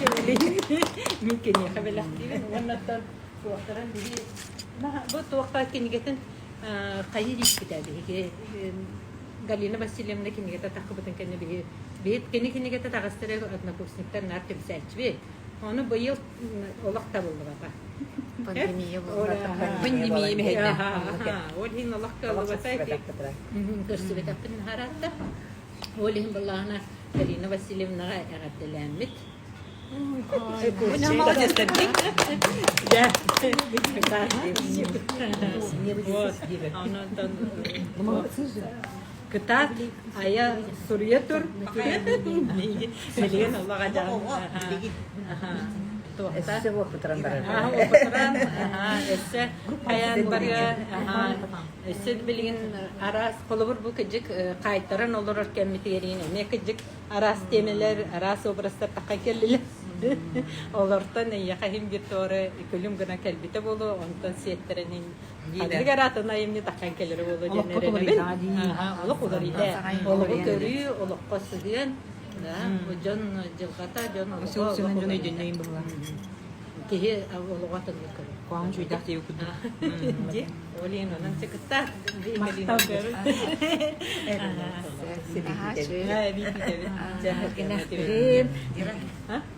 Мин киниэхэ бэлэхтиибин. Уонна оттон туохтарын биһи бу туохха кинигэтин хайыы диэппитэ биһиги Галина Васильевна кинигэтэ таххыбытын кэннэ биһи биһи кини кинигэтэ таҕыстар однокурсниктар наар түмсээччибит. Ону быйыл олох табыллыбата. Пандемия буолбата. Пандемия мэһэйдэ. Ол иһин олох кыаллыбата. Көрсүбэтэхпин наһараатта. Ол иһин былаана Галина Васильевнаҕа эҕэрдэлээммит. Кытаат айа суруйа тур. Билигин олоҕо Өссө уопутуран барар. Уопутуран, өссө хайаан барыа, өссө билигин араас холобур бу кыдьык хаайтаран олорор кэммитигэр эмиэ кыдьык Араас тиэмэлэр, араас образтар таххан кэллилэр. Олортон эйиэхэ иһин биир туора күлүм гына кэлбитэ буолуо, онтон сиэттэрэн иһин ханнык эрэ атын айымньы таххан кэлэрэ буолуо диэн эрэнэбин. Олох уларыйда. Олоҕу көрүү, олоххо сыһыан, дьон дьылҕата, дьон олоҕо дьон өйдөннөйүн быһыылаах. Киһи олоҕу атыннык көрөр. Куһаҕан чуйдаах диэбит курдук. Олин онон кытта.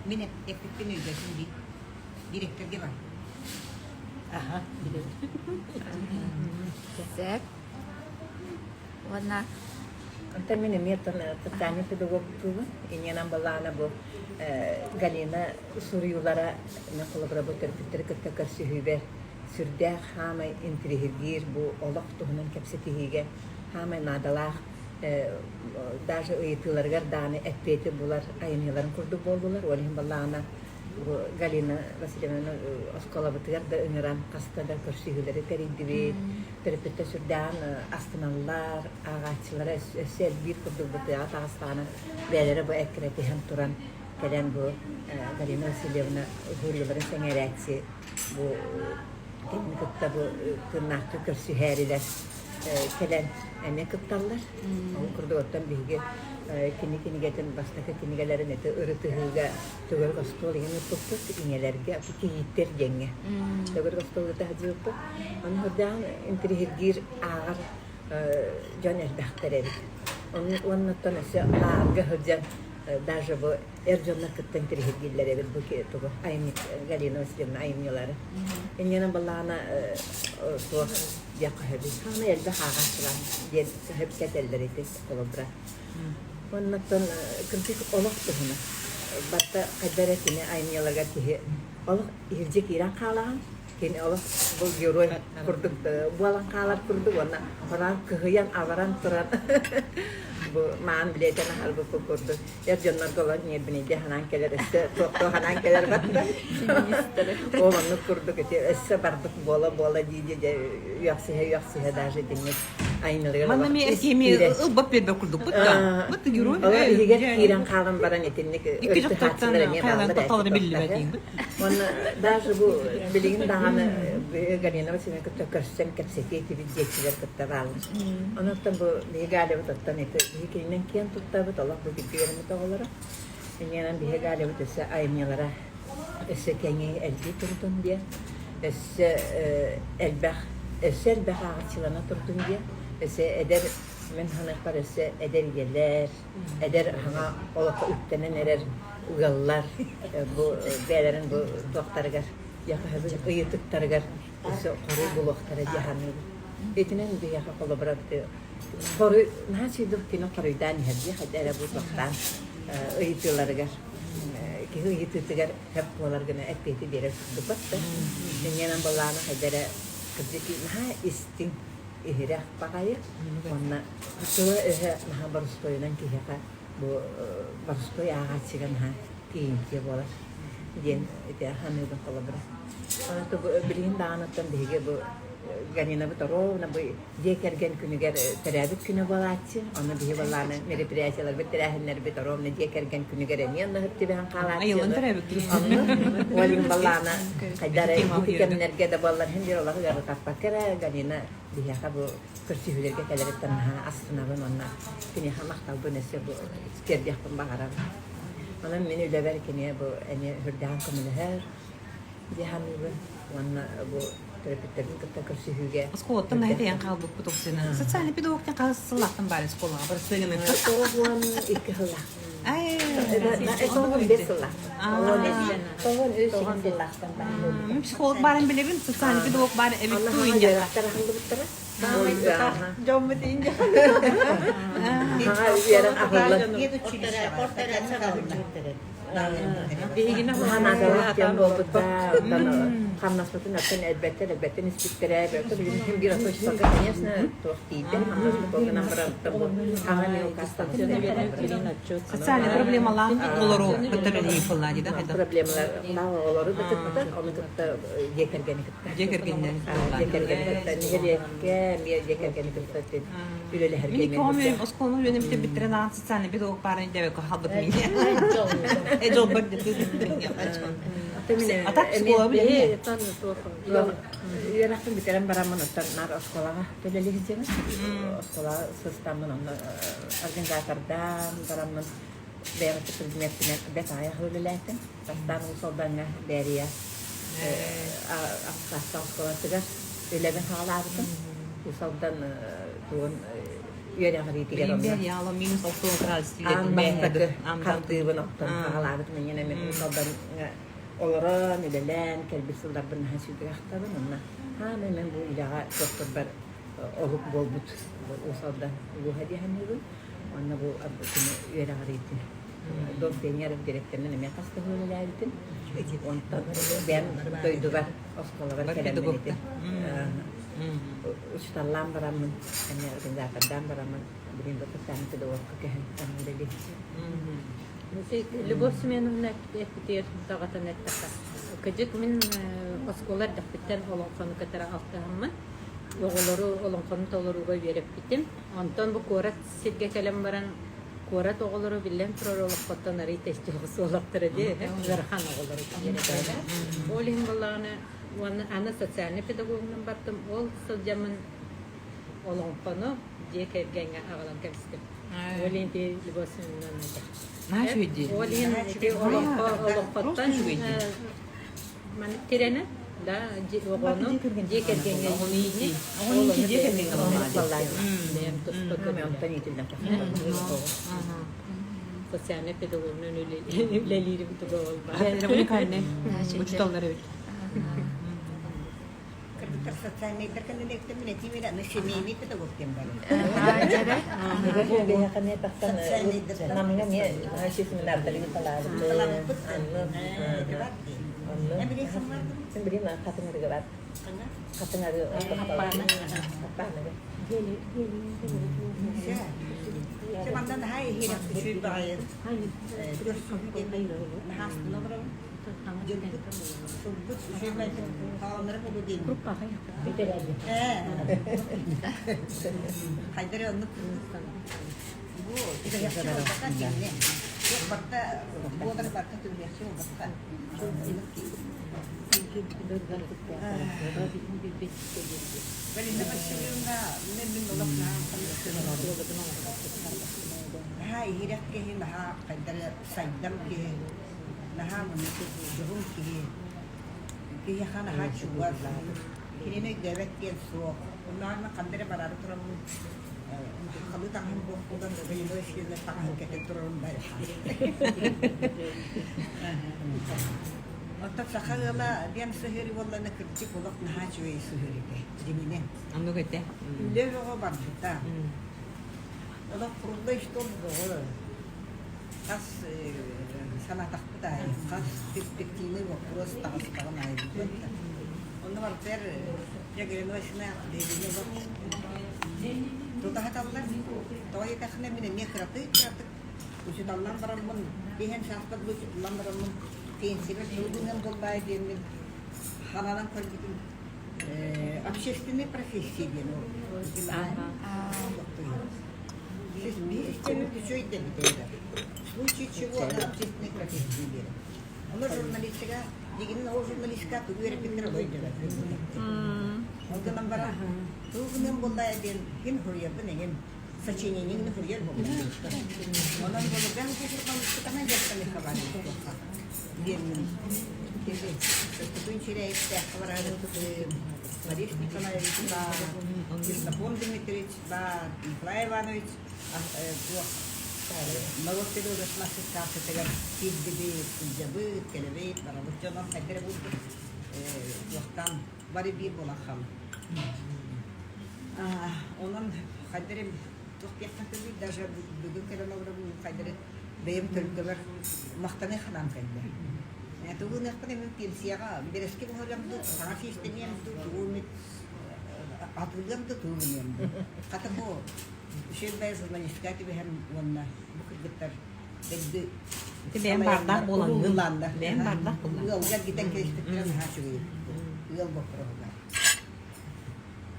Мин эппиппин өйдөтүм дии. Директорге бар. Аха, билэбин. Сөп. Уонна Онтон мин эмиэ социальный педагогтуубун. Инньэнэн былаана бу Галина суруйуулара мен холобура бу төрөппүттэри кытта көрсүһүүбэр сүрдээх хаамай интириһиргиир бу олох туһунан кэпсэтиһиигэ хаамай наадалаах даже ыйытыыларыгар даҕаны эппиэти булар айымньыларын курдук буоллулар. Ол иһин баллаҕына бу Галина Васильевнаны оскуолабытыгар да ыҥыран хаста да көрсүһүүлэри тэрийдибит. Төрөппүттэр сүрдээҕин астыналлар, ааҕааччылара өссө элбиир курдук бытыаҕа таҕыстаҕына бэйэлэрэ бу эккирэтиһэн туран кэлэн бу Галина Васильевна уһуйууларын сэҥээрээччи бу кинини кытта бу тыыннаахтык көрсүһээрилэр кэлэн эмиэ кытталлар. Ол курдук оттон биһиги кини кинигэтин бастакы кинигэлэрин ити ырытыһыыга төгүрүк остуол иһин ыппыппыт, ийэлэргэ кийииттэр диэҥҥэ төгүрүк остуол ыыта сылдьыбыппыт. Ону сырдаан интириһиргиир ааҕар дьон элбэхтэр эбит. Уоннаттан өссө лааҕырга сылдьан даже бу эр дьоннор кытта интириһиргииллэр эбит бу тугу айымньы Галина Васильевна айымньылары. Инньэнэн балаана туох диэххэ сөбүй? Хаамай элбэх ааҕааччылаах диэн сөпкө этэллэр ити холобура. Оннуттан кырдьык олох туһунан. Батта хайда эрэ кини айымньыларыгар киһи олох иһирдьэ киирэн хаалаҕын, кини олох бу герой курдук буолан хаалар курдук уонна хораан кыһыйан абаран туран бу маан билиэтин аһарбыппыт курдук эр дьоннорго олор ньиэрбинэйдии санаан кэлэр өссө туохтуу санаан кэлэр батта ол оннук курдук ити өссө барбыт буола-буола дии-дии дьэ үөхсүһэ-үөхсүһэ даже итинник Манна ми эркиэми ылбап биэрбэт курдукпут да. Бут герой иһигэр киирэн хаалан баран итинник икки дьахтартан хайаларын тапталлара биллибэт диибит. Уонна даже бу билигин даҕаны Галина Васильевна кытта көрсөн кэпсэтиэ этибит диэччилэр кытта бааллар. Онон бу биһиги Галябыт оттон ити биһи кининэн киэн туттабыт, олох бу бииргэ үөрэммит оҕолоро. Инньэнэн биһиги Галябыт өссө айымньылара өссө кэҥии элбии турдун диэн, өссө элбэх өссө элбэх ааҕаччылана турдун диэн, өссө эдэр мин саныахпар өссө эдэр ийэлэр, эдэр саҥа олоххо үктэнэн эрэр ыаллар бу бэйэлэрин бу туохтарыгар ыйытыктарыгар өссө хоруй булуохтара дии саныыбын. Итинэн биһиэхэ холобура хоруй наһаа сүйдүк кини хоруйдаан иһэр дии хайда эрэ бу туохтаан ыйытыыларыгар киһи ыйытыытыгар сөп буолар гына эппиэти биэрэр курдук да. Инньэнэн былаана хайда эрэ кырдьык наһаа истиҥ, иһирэх баҕайы уонна тыла-өһө наһаа боростуойунан киһиэхэ бу боростуой ааҕааччыга наһаа тиийимтиэ буолар диэн ити саныыбын холобура. Онон билигин даҕаныттан биһиги бу Галинабыт ровно бу дьиэ кэргэн күнүгэр төрөөбүт күнэ буолааччы. Онно биһи былааны мероприятиеларбыт, тэрээһиннэрбит ровно дьиэ кэргэн күнүгэр эмиэ онно түбэһэн хаалааччы. Айыллан төрөөбүт күн. Онно Олин балаана хайдара ити кэмнэргэ да буоллар иһин биир олох ыарытаппакка эрэ Галина биһиэхэ бу көрсүһүүлэргэ кэлэриттэн наһаа астынабын уонна киниэхэ махталбын өссө бу тиэрдиэхпин баҕарабын. Онон мин үлэбэр кини бу эмиэ үрдээн көмөлөһөр. дии саныыбын уонна бу төрөппүттэрбин кытта көрсүһүүгэ Оскуолаттан наһаа тэйэн хаалбыппыт уксуна. Социальный педагогтан хас сыллаахтан баар оскуолаҕа барыстыгын 92 сыллаах. Ай, 95 сыллаах. 93 сыллаахтан баар. Психолог баарын билэбин, социальный педагог баар эбит туу индиаха. Тарахыллыбыттара. Дьоммут индия. Хаҥа үөрэн аһыллан. Биһигини Наадалаах диэн буолбута. Оттон хамнаспытын оттон элбэттэн элбэттэн испиттэрэ. Билигин биир отучтарга, конечно, туох тиийдэ. Хамнаспыт ол гынан баран бу хаҥа Социальный проблемалаах оҕолору кытта үлэлиир буоллаа дии да хайдах? Проблемалаах оҕолору да кытта, ону кытта дьиэ кэргэни кытта. Дьиэ кэргэнинэн Дьиэ кэргэни кытта нэһилиэккэ эмиэ дьиэ кэргэни кытта үлэлэһэргэ Мин икки оҕом оскуоланы үөрэммитим бүттэрин аан социальный педагог баарын дэбэкэ халбыт мине. Э жолбар А так школа биле. Үөрэхпин бүтэрэн бараммын оттон наар оскуолаҕа төлөлү сылдьабын. Оскуола сыстаммын онно организатордаан бараммын бэйэм предметтинэн бэт аайах үлэлээтим. Бастаан Уус Алдаҥҥа Бээрийэ Ахсаахтаах оскуолатыгар. үлэбин саҕалаабытым. Уус Алдан тугун үөрэҕириитигэр онно аан бастакы хардыыбын оттон саҕалаабытым. Инньэ мин Уус Алдаҥҥа олорон, үлэлээн кэлбит сылларбын наһаа сүүрдүк ахтабын. Онно хаамай мен бу үлэҕэ туохпурбар олук буолбут Уус Алдан улууһа дии саныыбын. Онно бу кини үөрэҕириитин Дом пионеров директорынан эмиэ хас да үлэлээбитим. Онтон бэйэм дойдубар оскуолабар кэлэммин ити учууталлаан бараммын, эмиэ организатордаан бараммын, билигин бу социальный педагогка көһөн үлэлиир. Любовь Семеновна эппитигэр даҕатан эттэххэ, кыдьык мин оскуола эрдэхпиттэн олоҥхону кытары алтыһаммын, оҕолору олоҥхону толорууга үөрэппитим. Онтон бу куорат сиргэ кэлэн баран, куорат оҕолоро биллэн турар олоххоттон арый тэстиэх суолахтара дии, ыарахан оҕолору үөрэтэллэр. Ол иһин буоллаҕына, уонна аны социальнай педагогунан бардым, ол сылдьаммын олоҥхону дьиэ кэргэҥҥэ аҕалан кэбистим. Ол иһин ити Любовь Семеновна этэ. Ол иһин ити олоҥхо олоҥхоттон маннык тирэнэ да оҕону дьиэ кэргэҥҥэ иитии Оҕону иитии дьиэ кэргэҥҥэ бэйэм туспа көрүҥ социальный педагогунан үлэлиирим туга ол баар уникальный учууталлар эбит Кыргыттар социальнайдар кэннилэриттэн мин этиим эрэ, аны семейный педагог диэн бар. Намҥа эмиэ семинардары ыыталаабыт. Син билим хатыҥырыга бар. Хатыҥары Аппааныга. Манна наһаа иһиирэх үчүгэй баҕайы наһаа олоробун. Сылбыт үчүгэй хааланара буолуо диэн. Хайдары оннук бу түбэһиэхчэ буолбатах киһини. Туох барта буолар барта түбэһиэхчэ буолбатах. Галина Васильевна мен мин олох наһаа наһаа иһирэх киһи, наһаа хайдары сайдам киһи, наһаа муннук дьоһун киһи, киһиэхэ наһаа чугас, кинини өйдөөбөт диэн суох. Оннооҕор ханна эрэ бараары тураммын халы таҥаһым буох буолан Галина Васильевна таҥаһын кэтэн турарым бары. Оттон саха ыала диэн сыһыарыы буоллаҕына кырдьык олох наһаа үчүгэй сыһыарыы этэ, дьиҥинэн. Оннук этэ. Үлэ бөҕө барбыта. Олох круглый стол бөҕө. Хас санаатахпыт аайы, хас перспективный вопрос таҕыстаҕын аайы буолбат да. Онно барытыгар Галина Васильевна биһигини олох тута саталлар. Тоҕо диэтэххинэ мин эмиэ кыратык-кыратык учууталлаан бараммын, биһэн сааспар бу учууталлаан бараммын пенсияга тугунан буолбаай диэммин хананан көрбүтүм общественной профессия диэн В случае чего она общественной профессии диэн. Оно журналистика, дигинин ол журналистика тугу үөрэппиттэр олой дьон. Ол гынан баран, тугунан буоллаа диэн ким суруйарбын эҥин сочинениены суруйар буолбут. Онон буолуган журналистиканан дьарыктаныахха диэммин Өскөтүн сирэйиттээх барарытым Борис Николаевич баар, Ксенофонт Дмитриевич баар, Николай Иванович туох норуот педагогическай ассоциациятыгар киирдибит, сылдьабыт, кэлэбит, барабыт дьонон хайдары булбут туохтан бары биир буолан хаалла. Онон хайдары туох диэххэ сөбүй, даже бүгүн кэлэн олоробун хайдары бэйэм төлгөбөр махтаныы ханаам кэллэ. Тугу гыныахпын эмин пенсияҕа бэрэски оҥоруом дуу, саҥа сиистэниэм дуу, тугу эмит атыылыам дуу, тугу гыныам дуу. Хата бу үчүгэй журналистика түбэһэн уонна бу кыргыттар дэлби Бэйэм баардаах буолаҥҥын. Бэйэм баардаах буоллаҥ. Ыалга эргитэн кэбиспиттэрэ наһаа үчүгэй. Ыал боппуруоһугар.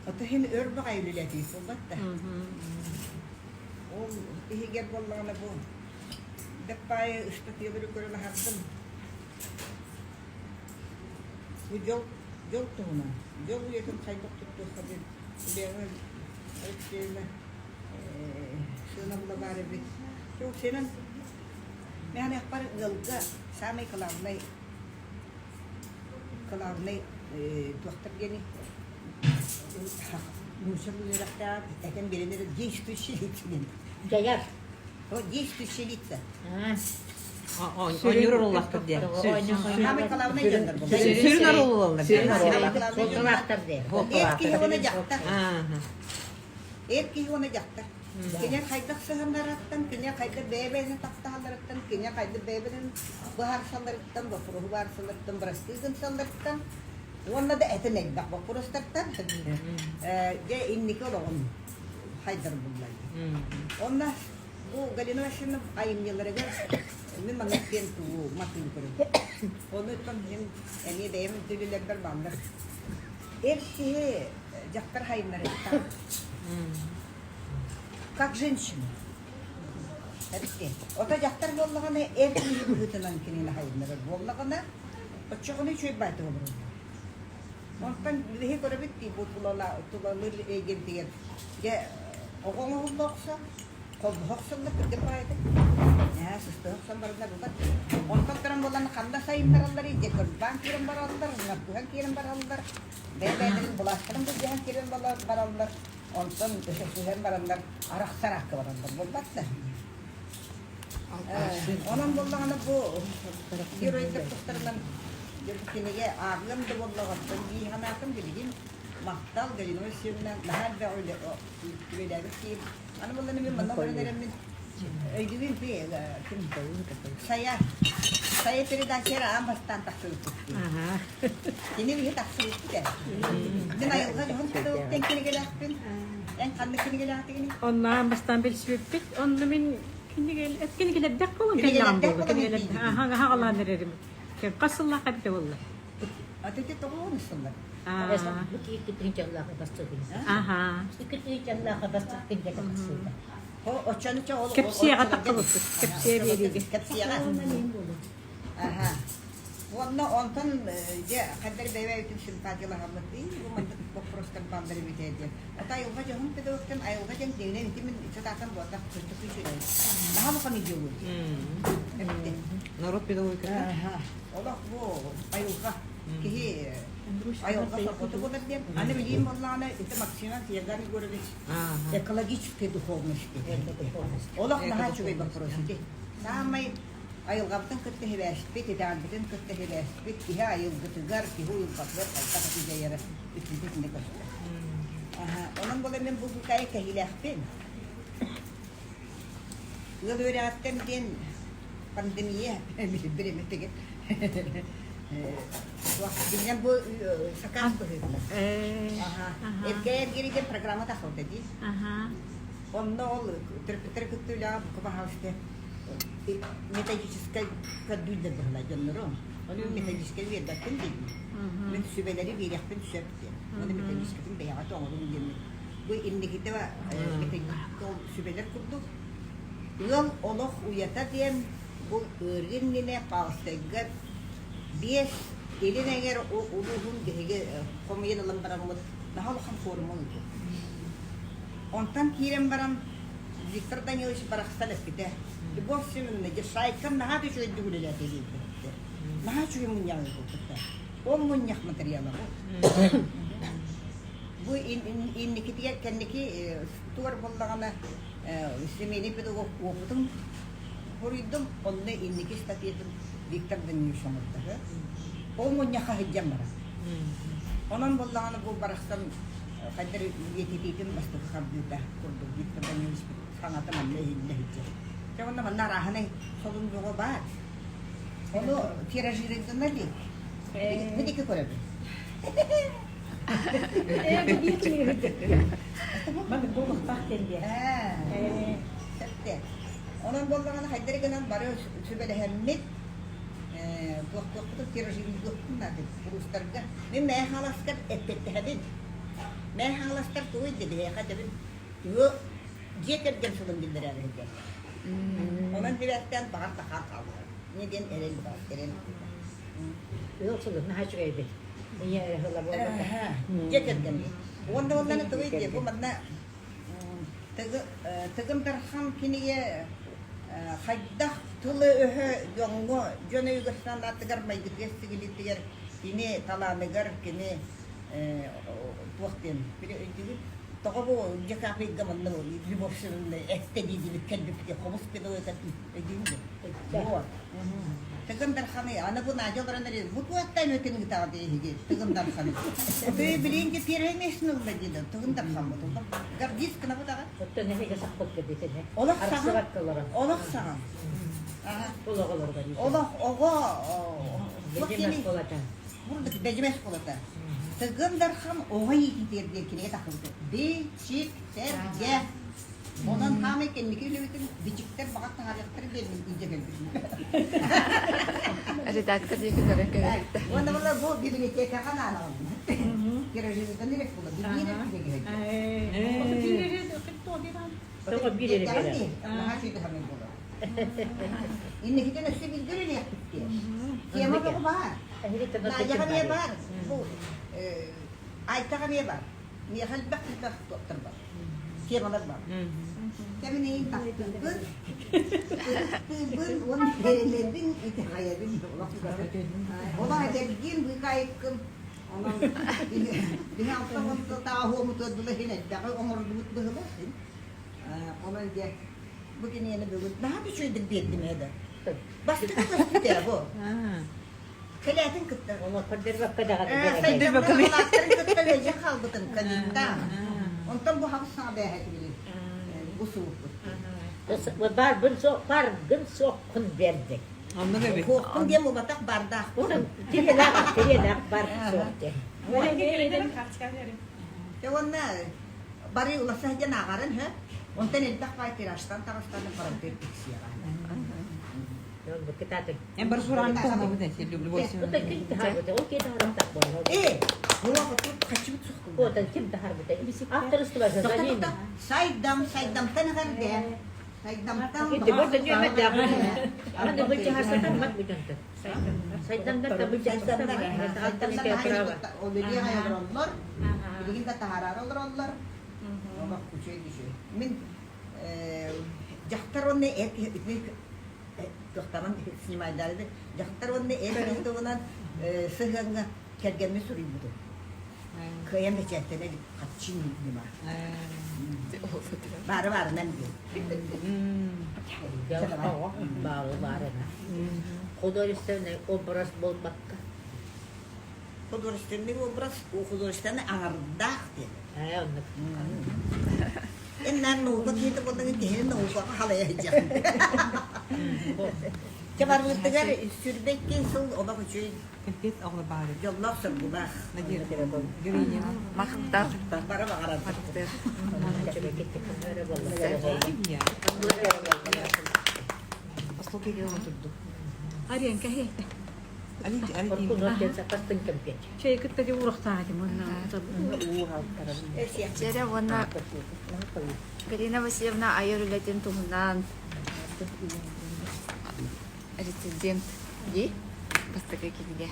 Ото иһин өр баҕайы үлэлэтии буолбат да. Ол иһигэр буоллаҕына бу Дэппаайы ыстатыйалары көрөн аһардым. Бу дьол, дьол туһунан. Дьол үйэтин хайдах туттуохха диэн Лена Алексеевна сыанабыла баар эбит. Чук сенен мээнэхпэр ыалга самый главный главный туохтар диэни. Нуучча үөрэхтээх этэн биэрэн эрэ действующий лицинэн. Дьайар. Действующие лица. Оонньуур оруоллаахтар диэн. Самый главный дьоннор буолар. Сүрүн оруоллар диэн. Суолталаахтар диэн. Эр киһи уонна дьахтар. Эр киһи уонна дьахтар. Кини хайдах сыһыннарыттан, кини хайдах бэйэ-бэйэни таптаһалларыттан, кини хайдах бэйэ-бэйэлэрин быһаарсалларыттан, боппуруоһу быһаарсалларыттан, бырастыы гынсалларыттан уонна да этин элбэх боппуруостартан дьэ инники олоҕун хайдар буллар. Онно бу Галина Васильевна айымньыларыгар мин маннык диэн тугу матыыбы көрөбүн. Ону оттон мин эмиэ бэйэм үлэлэрбэр бааллар. Эр киһи дьахтар хайыннарыттан как женщина. Эбиттин. Ото дьахтар буоллаҕына эр киһи быһыытынан кинини хайыннарар буоллаҕына, оччоҕуна үчүгэй баайдык олороллор. Онтон биһи көрөбүт дии бу тулалыыр эйгэбитигэр дьэ оҕо оҥоһулла охсон, холбоһо охсоллор түргэн баҕайытык. Ээ, сыстыһа охсон бараннар букат. Онтон туран буолан ханна сайыннараллар дьэ кырбаан киирэн бараллар, ыҥыртыһан киирэн бараллар, бэйэ-бэйэлэрин былаастарын былдьаһан киирэн бараллар. Онтон өсөсүһэн бараннар арахсар аакка бараллар буолбат да. Онон буоллаҕына бу геройдар тустарынан кинигэ ааҕыам да буоллаҕыттан дии санаатым билигин махтал Галина Васильевна наһаа элбэх үлэлээбит киһи. Аны буоллаҕына мин манна олорон эрэммин өйдүүбүн ким Сайа Сайа передача аан бастаан тахсыбыппыт Кини биһи тахсыбыппыт ээ. Мин айылҕа дьоһун педагогтан кинигэлээхпин. Эн ханнык кинигэлээхтигиний? Онно аан бастаан билсибиппит. Онно мин кинигэлэрдээх буолан кэллэҕим буолла. Кинигэлэрдээх аһаҕалаан эрэрим. Хас сыллаах эбитэ буолла? Аты тоҕуон сыллар. Бу икки тыһыынчалаах бастыгын. Аха. Икки тыһыынчалаах бастыгын дьэ тахсыыта. Кэпсиэҕэ таххыбыппыт. Кэпсиэ биэриигэ. Кэпсиэҕэ. Аха. Уонна онтон дьэ хайдах бэйэ-бэйэбитин симпатиялаһаммыт дии, бу маннык боппуруостар бааллар эбит ээ диэн. Ото айылҕа дьоһун педагогтан айылҕа диэн дьиҥинэн ити мин сатаатан буолбатах кырдьык үчүгэй. Наһаа улахан идеология. Эбиттэ. Народ педагогиката. Аха. Олох бу айылҕа киһи айылҕа сорҕото буолар диэн. Аны билиим буоллаҕына ити Максима Егор Егорович экологической духовности. Олох наһаа үчүгэй вопрос ити. Саамай Айылҕабытын кытта сибээспит, итэҕэлбитин кытта сибээспит, киһи айылгытыгар, киһи уйулҕатыгар хайдах ити дьайара үтүнтэ итиннэ көстөр. Онон буолан мин бу букайы кэһиилээхпин. Ыал үөрэҕиттэн диэн пандемия бириэмэтигэр Биннэн бу сакаас быһыытынан. Эргэ эргири диэн программа тахсыбыта дии. Онно ол төрөппүттэр кытта үлэҕэ бука баһаалыста методическай көрдүүллэр быһыла дьоннору. Ону методическай биэрбэппин диибин. Мин сүбэлэри биэриэхпин сөп диэн. Ону методическатын бэйэҕэ оҥорун диэммин. Бу инникитэ методическай сүбэлэр курдук ыал олох уйата диэн бу ыарыы иннинэ Павловскайга биэс илин эҥэр улууһун биһиги хомуйан ылан бараммыт наһаа улахан форуму ыыппыт. Онтон киирэн баран Виктор Данилович барахсан эппитэ, Любовь Семеновна, дьэ шайкам наһаа да үчүгэйдик үлэлээтэ диэбиттэр. Наһаа үчүгэй мунньаҕы ыыппыттар. Ол мунньах материала бу. Бу инникитигэр кэнники туор буоллаҕына семейный педагог опытын хоруйдум, онно инники статьятын Виктор Данилович оҥордо. Ол мунньахха сылдьан баран. Онон буоллаҕына бу барахсан хайдар үйэтитиитин бастакы хардыыта курдук Виктор Данилович саҥата манна иһиллэ сылдьар. Дьэ уонна манна арааһынай солун бөҕө баар. Ону тиражированна илик. Бу диэки көрөбүн. Ээ, бу биир кинигэ Маннык буолуохтаах диэн диэ. Ээ, сөптө. Онон буоллаҕына хайдары гынан бары сүбэлэһэммит туохтуохпутун тиражируйдуохпутун наада улуустарга. Мин Мэйэ Хаҥаласкар эппиэттэһэбин. Мэйэ Хаҥаластар тугуй да биһиэхэ этэбин тыа дьиэ кэргэн сылын биллэрээри сылдьар. Онон тибээттээн баҕар сахаан хааллар. Инньэ диэн эрэл баар, эрэл. Ыал сылын наһаа үчүгэй эбит. Ийэ эрэ сыла буолбата. Дьиэ кэргэн. Уонна уонна тугуй диэ бу манна Тыгын Дархан кинигэ хайдах тылы-өһө дьоҥҥо, дьон өйүгэр санаатыгар, майгытыгар-сигилитигэр кини талааныгар, кини. Туох диэн, били өйдүүгүт? Тоҕо бу декабрьга манна Любовь Семеновна эттэ диидибит кэлбиппит хомус педагогикатын өйдүүгүн дуо? Вот. Тыгын Дарханы, аны бу Надя олорон эрэр, бу туохтан өтөн ыытаҕыт эһиги Тыгын Дарханы? Ты билин де первое место ылла диэн Тыгын Дархан бутулла. Гордись гынабыт аҕа. Оттон эһиги сахпыт кэбитине. Олох саҕан. Олох саҕан. Олох олорго. Олох оҕо Бэдьимэс кулата. Бурдук бэдьимэс кулата. Тыгын Дархан оҕо иититигэр диэн кинигэ тахсыбыта. Бичиктэргэ. Онон хаамай кэнники үлэбитин бичиктэр баҕар таһаарыахтара диэммин илдьэ кэлбитим. Редактор диэки көрөн кэбиһиттэ. Уонна була бу библиотекаҕа наалаҕын. Тиражирдан эрэ була. Биир эрэ Тоҕо биир эрэ биэрэр. Наһаа үчүгэй хамай буолар. Инникитин өссө бииргэ үлэлиэхпит диэн. Тема бөҕө баар. Надяҕа эмиэ баар. Бу Айтаҕа эмиэ баар. Миэхэ элбэх элбэх туохтар бар. Темалар бар. Кэмин эйин таптыыбын, ытыктыыбын, уонна эрэнэбин, итэҕэйэбин. Олох эдэргин, быыкаайыккын. Онон биһи алта уон тыла иһин элбэҕи оҥордубут быһыылаах. Онон дьэ бу кинигэни бүгүн наһаа үчүгэйдик биэрдим ээ да. Бастакы көстүүтэ бу. Кэлээтин кытта. Ону көрдөрбөккө даҕаны. Көрдөрбөккө кытта лэдьэ хаалбытым калинтаан. Онтон бу хабыс саҥа бээһэ били бу сууппут. Барбын суох, баргын суоххун бердик. Оннук эбит. Суоххун диэн буолбатах бардаахпын. Тириэлээх, тириэлээх бар суох диэн. Дьэ уонна бары уласа сылдьан ааҕарын һэ. Онтон элбэх баай тиражтан таҕыстан баран пиксияҕа. Эн бар сураҕын таһабыт эти Любовь Э, Сайдам, сайдамтан эҕэрдэ. Сайдамтан олороллор, билигин да таһаараары олороллор. Олох үчүгэй үчүгэй. Мин дьахтар уонна эр киһи туохтаман снимайдаары дьахтар уонна эр киһи туһунан сыһыаҥҥа кэргэммин суруйбутум. Кыайан бэчээттэнэ илик хаччы ньыма. Баары баарынан диэн. Баалы баарына. Художественный образ буолбакка. Художественный образ художественный аҥардаах диэн. Ээ, оннук. Эн наар наука киһитэ буоллаҥ киһини наукаҕа халайа сылдьаҕын. Чэ барбытыгар сүрбэккин сыл олох үчүгэй Кэлбиэт оҕолор баар дьоллоох соргулаах. Махтал. Бара баҕарар. Аренка хейте. Чэй кытта ди урахтаатым уонна Дьэрэ уонна Галина Васильевна айар үлэтин туһунан рецензент дии бастакы кинигэ.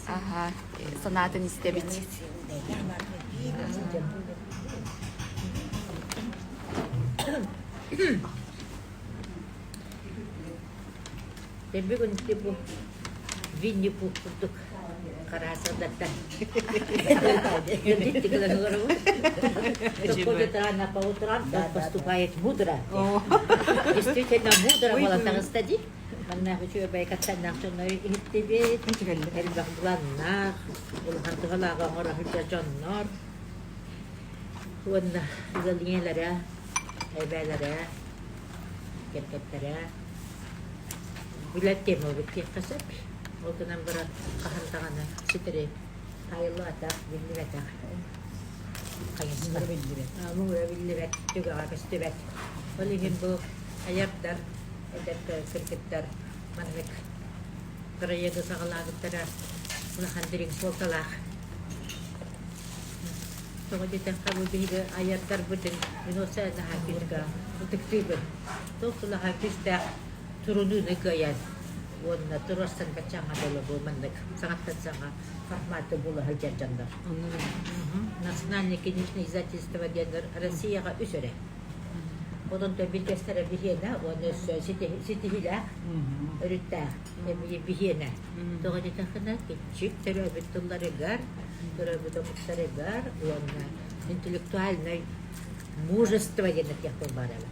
Аха, санаатын истэбит. Бүгүн бу Винни-Пух курдук хараасырдаттан Ходит рано по утрам, он поступает мудро. Действительно мудро буолан таҕыста дии. Манна үчүгэй каттаннаах дьоннор иһиттибит, элбэх быланнаах, улахан туһалааҕы оҥоро сылдьар дьоннор. Уонна ыал ийэлэрэ, эбээлэрэ, кэргэттэрэ Билэр темабыт диэххэ сөп. Ол гынан баран хаһан даҕаны ситэри таайыллыбатах, биллибэтэх хайысха. Муҥура биллибэт, түгэҕэ көстүбэт. Ол иһин бу айардар, эдэр кыргыттар маннык бырайыагы саҕалаабыттара улахан дириҥ суолталаах. Тоҕо диэтэххэ бу биһиги айардарбытын мин ол наһаа күүскэ ытыктыыбын. Туох наһаа күүстээх турунууну кыайан уонна туруорсан баччааҥҥа дылы бу маннык саҥаттан саҥа форматы була сылдьар дьоннор. Национальное книжное издательство диэн Россияҕа үс эрэ. Онон билгэстэрэ биһиэнэ уонна өссө ситиһиилээх өрүттээх эмиэ биһиэнэ. Тоҕо диэтэххинэ, киччик төрөөбүт тылларыгар. төрөөбүт омуктарыгар уонна интеллектуальнай мужество диэн этиэхпин баҕарабын.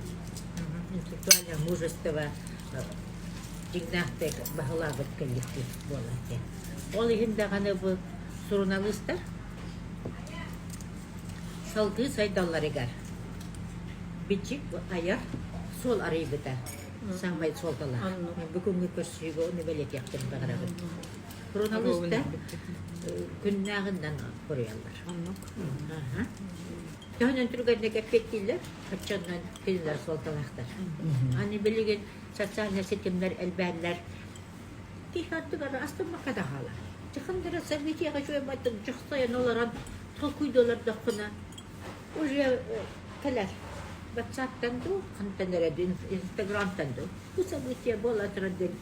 Интеллектуальное мужество дьиҥнээхтик баһылаабыт коллектив буолар диэн. Ол иһин даҕаны бу суруналыыстар салгыы сайдалларыгар бичик айар суол арыйбыта саамай суолталаах. Бүгүҥҥү көрсүһүүгэ ону бэлиэтиэхпин баҕарабын. Суруналыыстар күннээҕинэн хоруйаллар. Төһөнөн түргэнник эппиэттииллэр, оччонон кинилэр суолталаахтар. Аны билигин социальнай ситимнэр элбээннэр киһи аттыгар астыммакка да хаалар. Дьахандара событиеҕа үчүгэй дьахсайан олорон толкуйдуулардаххына уже кэлэр ватсаптан дуу, хантан эрэ инстаграмтан дуу бу событие буола турар диэн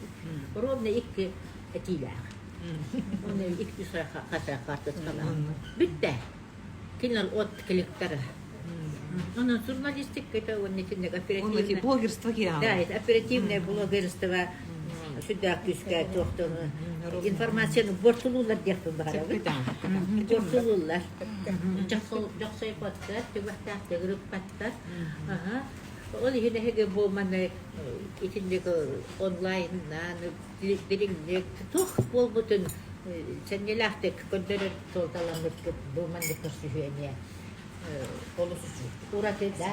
ровно икки этиилээх. Уонна икки хата хаартыскалаах. Бүттэ. Кинилэр от кликтара. Онон журналистика уонна итинник оперативное блогерство киирэн Да, это оперативное блогерство сүрдээх күүскэ туохтан информацияны бортулуулар диэхпин баҕарабын. Бортулууллар. Дьохсойботтар, түбэхтээхтик ырыппаттар. Ол иһин эһиги бу маны итинник онлайннаан дириҥник туох буолбутун сэниэлээхтик көрдөрөр суолталаммыккыт бу маннык көрсүһүү эмиэ олус ураты да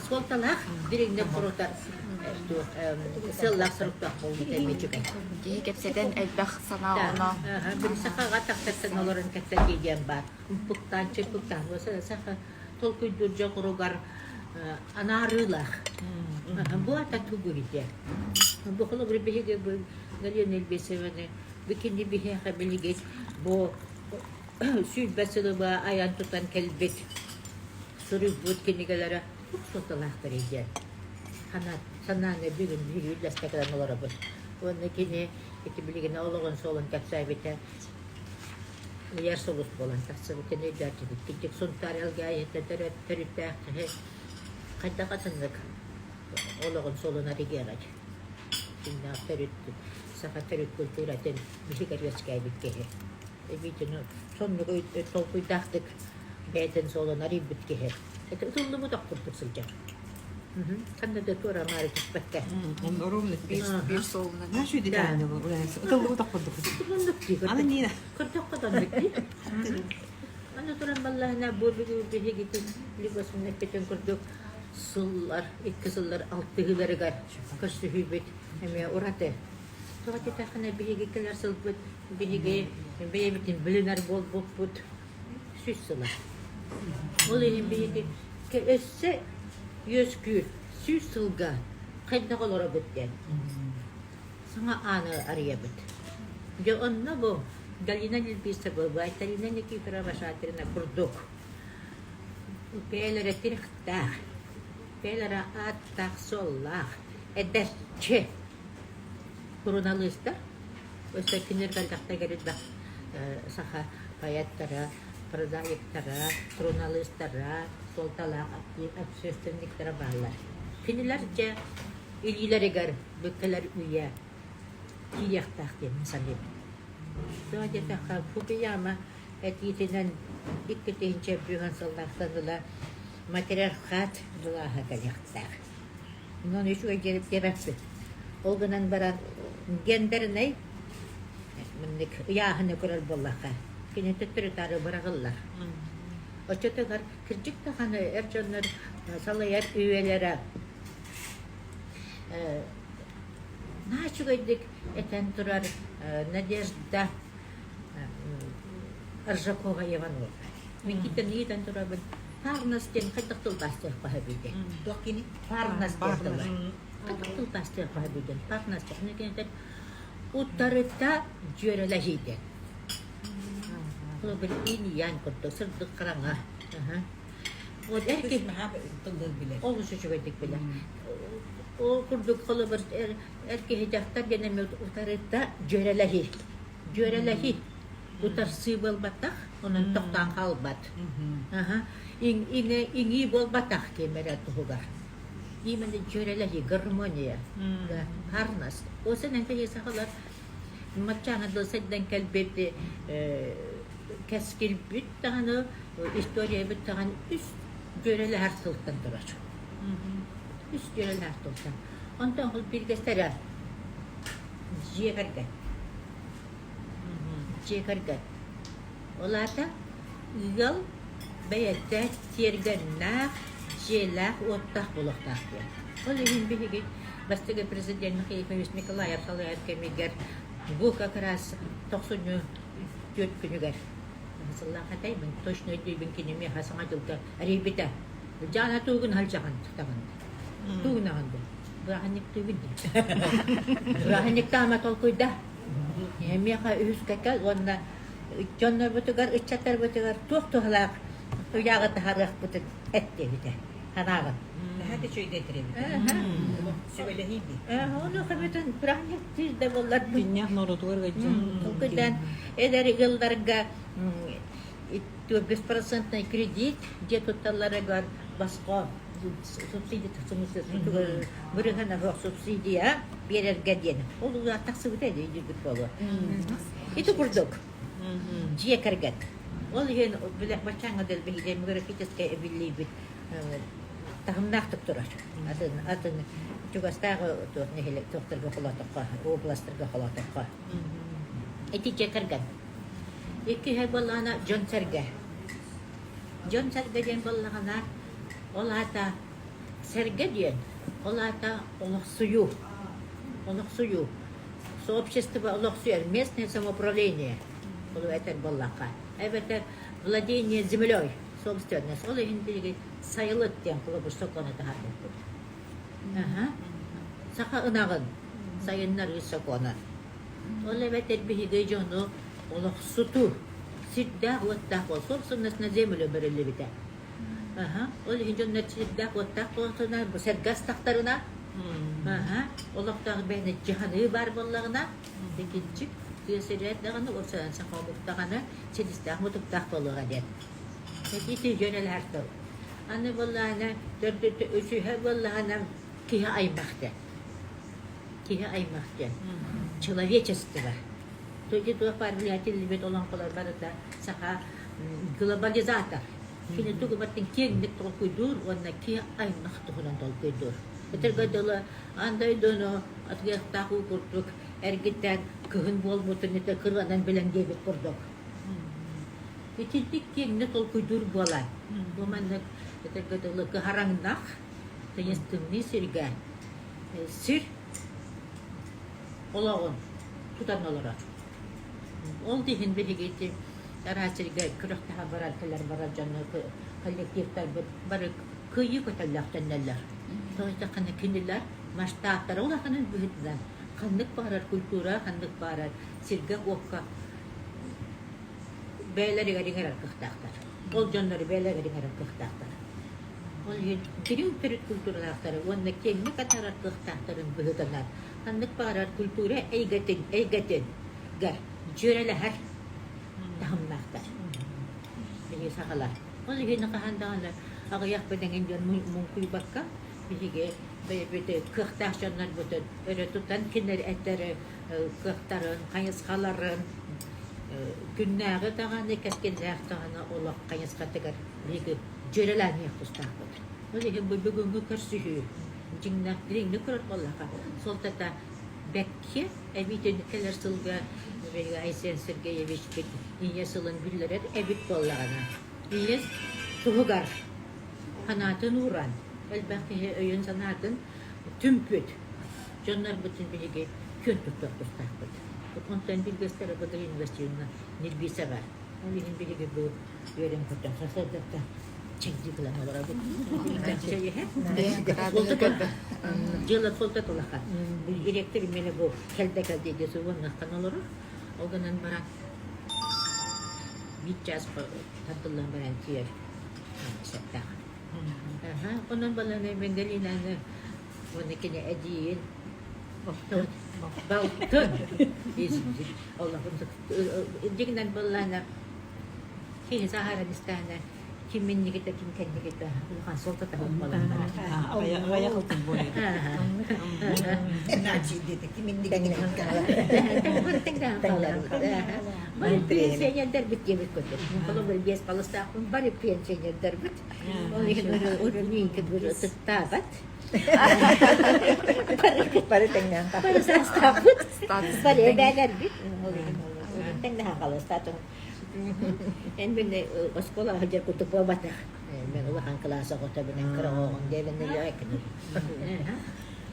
суолталаах дириҥник хорутар сыаллаах соруктаах буолбут эмиэ үчүгэй. Киһи кэпсэтэн элбэх санаа оно. Били сахаҕа тахсарсан олорон кэпсэтии диэн баар. Ымпыктаан, чымпыктаан саха толкуйдуур дьоҕуругар анаарыылаах. Бу ата тугуй диэн. Бу холобур биһиги бу Галина Ильбесованы бу кини биһиэхэ билигин бу 20 сылыба айан тутан кэлбит суруйбут кинигэлэрэ туох суолталаахтар диэн санааны бүгүн биһиги үллэстэ кэлэн олоробут. Уонна кини ити билигин олоҕун суолун кэпсээбитэ ыйар сулус буолан тахсыбытын өйдөөтүбүт. Кырдьык Сунтаар Элгээйиттэн төрүттээх киһи хайдах атыннык олоҕун суолун арыйыаҕай? Дьиҥнээх төрүт саха төрүт культуратын биһигэр үөскээбит киһи. Эбиитин соннук толкуйдаахтык бэйэтин суолун арыйбыт киһи. Это ытыллыбыт ох курдук сылдьар. Ханна да туора-маары түспэккэ. Ровно биир суолунан. Наша идеально Ытыллыбыт ох курдук. Аны Нина. Көрдөххө да оннук дии. Аны туран баллаһына бу биһигитин Лигосун эппитин курдук сыллар, икки сыллар алтыһыыларыгар көрсүһүүбүт эмиэ ураты. Тоҕо диэтэххинэ биһиги кэлэр сылбыт биһиги бэйэбитин билинэр буолбуппут 100 сыла. Ол иһин биһиги өссө үөскүүр 100 сылга хайдах олоробут диэн саҥа ааны арыйабыт. Дьэ онно бу Галина Нельбисова, Айталина Никифорова Шадрина курдук бэйэлэрэ тирэхтээх, бэйэлэрэ ааттаах-суоллаах, эдэрчи суруналыыстар, өссө кинилэр элбэхтэр элбэх саха поэттара, прозаиктара, суруналыыстара, суолталаах общественниктара бааллар. Кинилэр дьэ илиилэригэр бүккэлэр үйэ тиийиэхтээх диэн мин саныыбын. Тоҕо диэтэххэ, Фукуяма этиитинэн 2000 сыллаахтан ыла матриархат былааһа кэлиэхтээх. Онон үчүгэй диэбэппит. Ол гынан баран гендернэй маннык ыйааһыны көрөр буоллахха, кини төттөрү-таары быраҕыллар. Оччотугар кырдьык даҕаны эр дьоннор салайар үйэлэрэ наһаа үчүгэйдик этэн турар Надежда Аржакова Иванова. Мин киттэн ыйытан турабын. Парнас диэн хайдах тылбаастыахха сөбүй Туох кини? Парнас диэн тылы. Хайдах тылбаастыахха сөбүй Парнас диэн утарыта дьүөрэлэһии диэн. Холобур инь-ян курдук сырдык хараҥа. Вот эр киһи тыллар билэр. Олус үчүгэйдик билэр. Ол курдук холобур эр киһи дьахтар диэн эмиэ утарыта дьүөрэлэһии. Дьүөрэлэһии. Утарсыы буолбатах, онон тохтоон хаалбат. Иҥии буолбатах ким эрэ туһугар. Именно дьүөрэлэһии, гармония, харнас. Ол сэнэн сахалар. Маччааҥа дыл сайдан кэлбит кэскилбит даҕаны, историябыт даҕаны үс дьүөрэлэһэр сылтан турар. Үс дьүөрэлэһэр тылтан. Онтон ол бииргэстэрэ дьиэ кэргэн. Дьиэ кэргэн. Ол аата ыал бэйэтэ тиэргэннээх, дьиэлээх-уоттаах буолуохтаах диэн. Ол иһин биһиги бастакы президент Михаил Ефимович Николаев салайар кэмигэр бу как раз тохсунньу түөрт күнүгэр сыллаах этайбын, точно өйдүүбүн кини миэхэ саҥа дьылга эрийбитэ. Дьаана туугун халдьаҕын тутаҕын. Туугунаҕын бу. Бырааһынньыктыыбын дии. Бырааһынньыктаама толкуйда. Миэхэ үһүскэ кэл уонна дьоннорбутугар, ыччаттарбытыгар туох туһалаах ыйааҕы таһаарыахпытын эт диэбитэ. Санааҕын. Наһаа да үчүгэйдик этэр эбит. Сүбэлэһии дии. Ону көмөтүн бырааһынньыктыыр да буоллар. Дьиннээх норуотугар ыалдьан. Толкуйдаан эдэр ыалларга беспроцентный кредит дьиэ тутталларыгар босхо субсидия бырыһына суох субсидия биэрэргэ диэн ол улаат тахсыбыта дии буолуо. Ити курдук дьиэ кэргэн. Ол иһин баччааҥҥа дэлби демографическай эбиллиибит таһымнаахтык турар. Атын атын чугастааҕы туох нэһилиэк туохтарга холоотоххо, областарга холоотоххо. Ити дьиэ кэргэн. Иккиһэ буоллаҕына дьон-сэргэ. Дьон-сэргэ диэн буоллаҕына, ол аата сэргэ диэн, ол аата олохсуйуу. Олохсуйуу. Сообщество олохсуйар, местное самоуправление, ол этэр буоллахха. Эбэтэр владение землей, собственность. Ол иһин билигин сайылык диэн холобур сокуону таһаарбыппыт. Саха ынаҕын сайыннарыы сокуона. Ол эбэтэр биһиги дьону олохсутуу, сирдээх-уоттаах буол, собственность на землю бэриллибитэ. Ол иһин дьоннор сирдээх-уоттаах буолтуна, бу сэргэ астахтарына, олохтоох бэйэни дьаһаныы баар буоллаҕына, икинчик тыа сирэ даҕаны, уопсайынан саха омук даҕаны силистээх-мутуктаах буолуоҕа диэн. Ити дьон элэһэр тыл. Аны буоллаҕына, төрдүтэ үсүһэ буоллаҕына, киһи аймах диэн. Киһи аймах диэн. Человечество. Ити туох баар влиятельный олоҥхолор барыта саха глобализатор. Кини тугу барытын киэҥник толкуйдуур уонна киһи аймах туһунан толкуйдуур. Этэргэ дылы, аан дойдуну атыйахтаах уу курдук эргитэн кыһын буолбутун ити кырыанан билэн диэбит курдук. Итинник киэҥник толкуйдуур буолан, бу маннык этэргэ дылы кыһараҥнах, тыйыс тымныы сиргэ сир олоҕун тутан олорор. Ол да иһин биһиги ити араас сиргэ күрэхтэһэ барар, кэлэр барар дьону коллективтарбыт бары кыайыы көтөллөөх төннөллөр. Тоҕо диэтэххинэ кинилэр масштабтара улаханын быһыытынан ханнык баҕарар культура, ханнык баҕарар сиргэ-уокка бэйэлэригэр иҥэрэр кыахтаахтар. Ол дьоннору бэйэлэригэр иҥэрэр кыахтаахтар. Ол иһин дириҥ төрүт культуралаахтары уонна киэҥник атаарар кыахтаахтарын быһыытынан ханнык баҕарар культура эйгэтин эйгэтигэр дьүөрэлэһэр таһымнаахтар. Биһиги сахалар. Ол иһин хаһан даҕаны аҕыйах бэдэҥин дьон муҥкуйбакка биһиги бэйэбит кыахтаах дьоннорбутун өрө тутан кинилэр этэр кыахтарын, хайысхаларын күннээҕи даҕаны, кэскиллээх даҕаны олох хайысхатыгар биһиги дьүөрэлээниэх тустаахпыт. Ол иһин бу бүгүҥҥү көрсүһүү дьиҥнээх дириҥник көрөр буоллахха, суолтата бэккэ эбиитин кэлэр сылга Айсен Сергеевичпит ийэ сылын биллэрэр эбит буоллаҕына, ийэ туһугар санаатын ууран, элбэх киһи өйүн-санаатын түмпүт дьоннорбутун биһиги күөн туттуох тустаахпыт. Онтон билгэстэрэ Багарина Васильевна Нельбисова. Ол иһин биһиги бу үөрэн көтөн сарсыардаттан чэйдии кылан олоробут. Дьыала суолтата улахан. Директор именно бу кэлдэ кэлдэ дии сугуннахтан олорор. Ол гынан баран биир чаас тардыллан баран тиийэр сөптөөх. Онон баланы Менделинаны уонна кини эдьиийин балтын дьиҥинэн буоллаҕына киһи сааһыран истэҕинэ ким иннигитэ ким кэннигитэ улахан суолтата суох буолан барар. Аҕыйах ылтын буолуо. Бары пенсионердарбыт диэбит курдук. Холобур биэс балыстаахпын бары пенсионердарбыт. Ол иһин өрөмүөнкэ ытыктаабат. Бары тэҥнээн Бары саастаахпыт. Бары эбээлэрбит. Ол иһин тэҥнэһэн хаалыстаатым. Эн мин оскуола сылдьар курдук буолбатах. Мен улахан кылаас оҕото билэн кыра оҕоҕун диэбин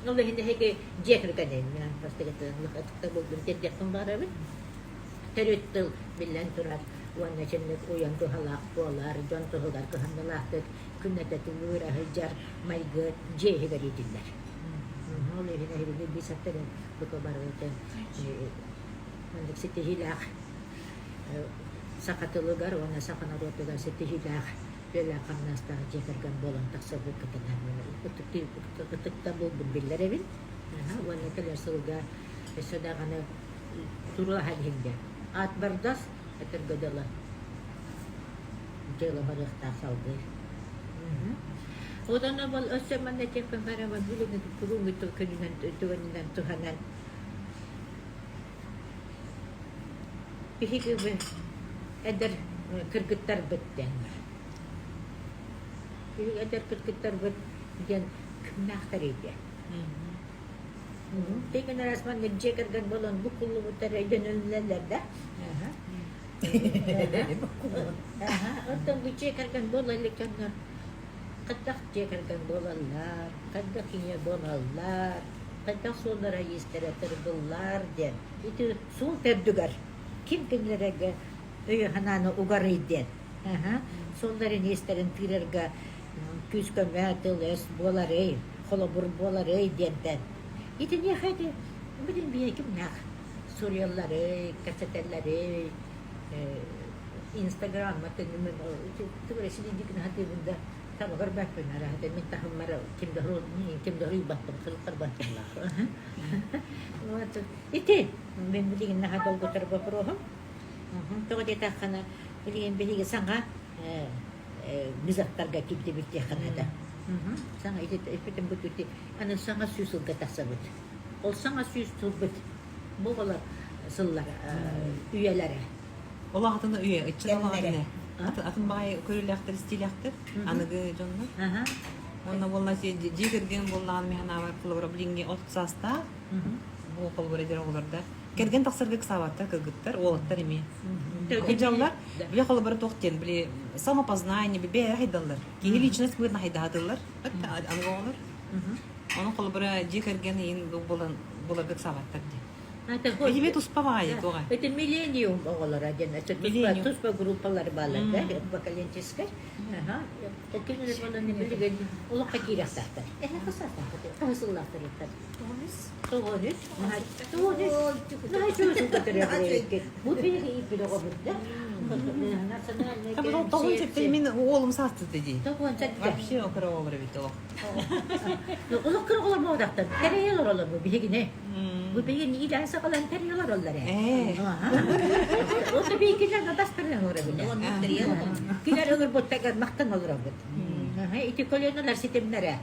Ол иһин эһиги дьиэ кэргэнин мен ытыктабылбын тиэрдиэхпин баҕарабын. Төрүт тыл биллэн турар уонна итинник уйан туһалаах буолар, дьон туһугар кыһамньылаахтык күннэтэ тулуура сылдьар майгы дьиэ иһигэр иитиллэр. Ол иһин эһигини бисаттарын бука барыта маннык ситиһиилээх саха тылыгар уонна саха норуотугар ситиһиилээх үлэлээх-хамнастаах дьиэ кэргэн буолан тахсарбыккытынан ытыктабылбын биллэрэбин. Уонна кэлэр сылга өссө даҕаны туруоһан иһингэ аат бардас этэргэ дылы дьыала барыахтаах салгыы. Онон ол өссө манна этиэхпин барабын билигин бүгүҥҥү күнүнэн түгэнинэн туһанан Биһиги эдэр кыргыттарбыт диэн бар. Биһиги эдэр кыргыттарбыт диэн кимнээхтэрий диэн. Тегин раз маннык дьиэ кэргэн буолан буккуллубуттар өйдөнүллэллэр да. Оттон бу дьиэ кэргэн буола илик дьоннор хайдах дьиэ кэргэн буолаллар, хайдах ийэ буолаллар, хайдах суоллара иистэрэ тыргыллар диэн ити суол төрдүгэр ким кинилэргэ өйү-санааны угарый диэн суолларын иистэрин тыырарга күүс-көмө тыл-өс буоларый, холобур буоларый диэнтэн итиниэхэ ити билин биһиги кимнээх суруйалларый, кэпсэтэллэрий инстаграмма төннүмүн тугу эрэ силийдикин сатыыбын да таба көрбөппүн араһата мин таһыммар ким да ким да уруйбаппын кылтарбаттылаах вот ити мин билигин наһаа долгутар боппуруоһум тоҕо диэтэххинэ билигин биһиги саҥа вызовтарга киирдибит диэххэ наада саҥа ити эппитим бу аны саҥа сүүс сылга тахсабыт ол саҥа сүүс сылбыт бу оҕолор сыллар үйэлэрэ Ол атын үйэ, ыччат ол атын атын баҕайы көрүүлээхтэр, истиилээхтэр, аныгы дьоннор. Уонна буолла дьиэ кэргэн буоллаҕын мин санаабар холобура билиҥҥи от саастаах бу холобура эдэр оҕолордор кэргэн тахсарга ыксаабаттар кыргыттар, уолаттар эмиэ. Дьаллар, били холобура туох диэн, били самопознание, бэйэ хайдаллар. Киһи личность быһыытынан хайдаһатыллар. Аныгы оҕолор. Онон холобура дьиэ кэргэн иин буолан буларга ыксаабаттар дии. Биһиги туспа баҕайы туоҕа. Это миллениум оҕолоро диэн это туспа туспа группалар баалар да поколенческай. Ага. Кинилэр буолан билигин олоххо киириэхтээхтэр. Эһэ хасаатаахтар. Хаһыс сыллаахтар Тоҕус. Тоҕус. Наһаа үчүгэй Бу биһиги ииппит оҕобут да. Тоҕун сэттэ мин уолум саастыта дии. Тоҕун сэттэ. Вообще кыра оҕолор эбит олох. Олох кыра оҕолор буолбатахтар. Тэрийэ олороллор бу биһигини. Бу биһигини иилээн саҕалаан тэрийэ олороллор ээ. Ол биһигилэр надастарын оҥоробут. Кинилэр олорбуттарыгар махтан олоробут. Ити көлүөнэлэр ситимнэрэ.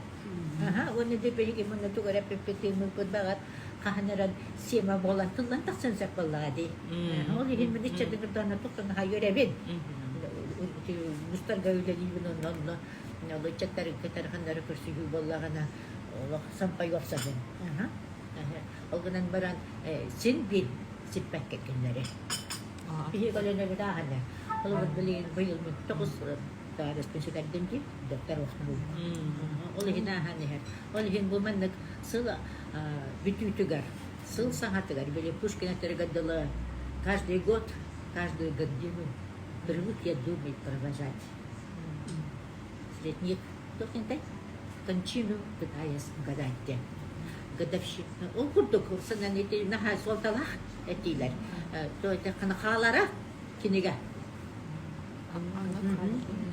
Уонна де биһиги мунна тугу эрэ эппиппит баҕар хаһан эрэн сиэмэ буолан тыллан тахсан сөп буоллаҕа дии. Ол иһин мин иччэтин кытта туттан үөрэбин. Мустарга үлэлиибин онно онно ол ыччаттары кытары көрсүһүү буоллаҕына олох сампай уопсабын. Ол гынан баран син биир сиппэккэ кинилэри. Биһиги көлүөнэбит ааһана. Холобур билигин быйыл мин тоҕус таарыспын сүтэрдим дии, доктор Охнул. Ол иһин ааһан иһэр. Ол иһин бу маннык сыл бүтүүтүгэр, сыл саҥатыгар, били Пушкин этэригэр дылы каждый год, каждую годину привык я думать провожать. Средь них туох кончину пытаясь угадать диэн годовщина. Ол курдук санан ити наһаа суолталаах этиилэр. То это хаалара кинигэ.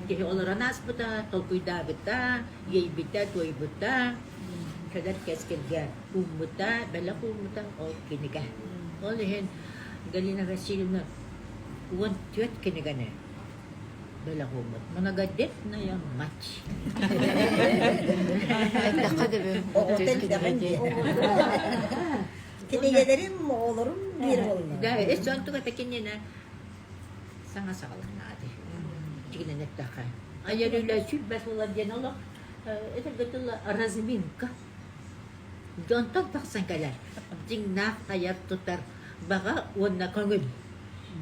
Киһи олорон ааспыта, толкуйдаабыта, иэйбитэ, туойбута, кэлэр кэскилгэ ууммута, бэлэх ууммута ол кинигэ. Ол иһин Галина Васильевна 14 кинигэни. бэлэх ууммут. Многодетная мать. Эттэххэ дөбү. Оҕото элбэҕин диэн. Кинигэлэрим, оҕолорум биир буолла. Да, эс онтуга такиннена саҥа саҕаланнаҕа Дьигинэн эттэххэ. Айар үлэ сүлбэс буолар диэн олох этэргэ тылла разминка. Дьонтон тахсан кэлэр. Дьиҥнээх айар-тутар баҕа уонна көҥүл.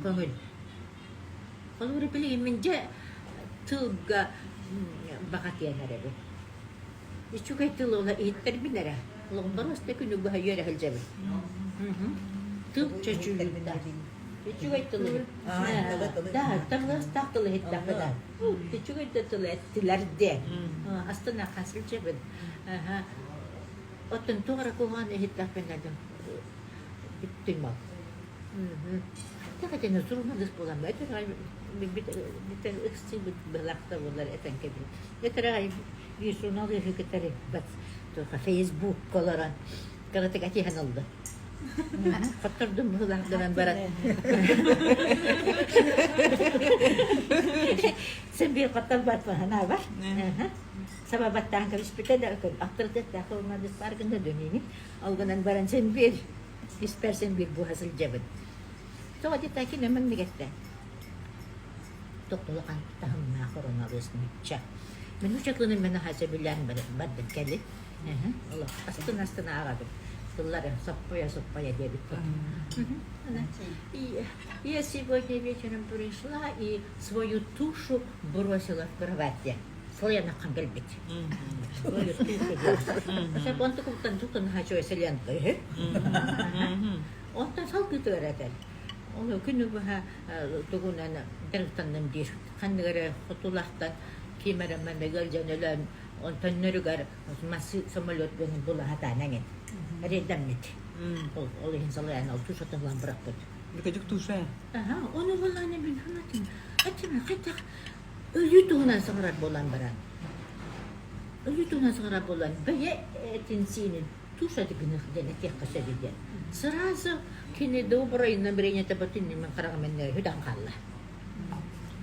Көҥүл. Холобура билигин мин дьэ тылга баҕа тиэн эрэбин. Үчүгэй тыл ола иһиттэрбин эрэ. Олоҕум боруоста күнү быһа үөрэ сылдьабын. Тыл чөчүүрүттэ. Үчүгэй тыл Да, табыгастаах тыл иһиттэххэ да. Үчүгэй да тыл эттилэр диэн. Астына сылдьабын. Оттон туох эрэ куһаҕан иһиттэхпинэ бүттүм ол. Так этэн суруналыыс буолан бүтэн ыксыыбыт быһылаахта буолар этэн кэбин. Этэр биир суруналыыһы кытары Фейсбукка олорон кыратык этиһэн ылла. Хоттордум быһылаах гынан баран. Син биир хотторбат санаабар. Саба баттаан кэбиспитэ да авторитеттаах суруналыыс баар гына дүнүүнү. Ол гынан баран син биир испэр син биир буһа сылдьабын. Тоҕо диэтэххэ маннык этэ. Тохтолохан таһымнаах суруналыыс нуучча. Мин учууталым мин наһаа сөбүлээн бардым кэлин. Олох астына-астына ааҕабын. Тыллары соппойо-соппойо диэбиппин. Я сегодня вечером пришла и свою тушу бросила в кровати. Сылайанаххан кэлбит. Свою тушу диэн. Сеп онтукуттан тутун хачуй селенка үһү. Онтон салгыы этэр. Ол күнү быһа тугунан дьарыктанным диир. Ханнык эрэ хотулахтан ким эрэ манна ыалдьан өлөн, онтоннөрүгэр самолет гынан була сатаан эҥин. Эрэйдэммит. Ол, ол иһин салайан ол тушатын ылан бырахпыт. Бүкөдүк туша. Аха, ону булааны мин санатым. Аччыма хайдах өлүү туһунан саҥарар буолан баран. Өлүү туһунан саҥарар буолан бэйэ этин-сиинин туша гыныах диэн этиэххэ сөбүй диэн. Сразу кини доброе намерение бүтүн мин хараҕым иннигэр сүтэн хаалла.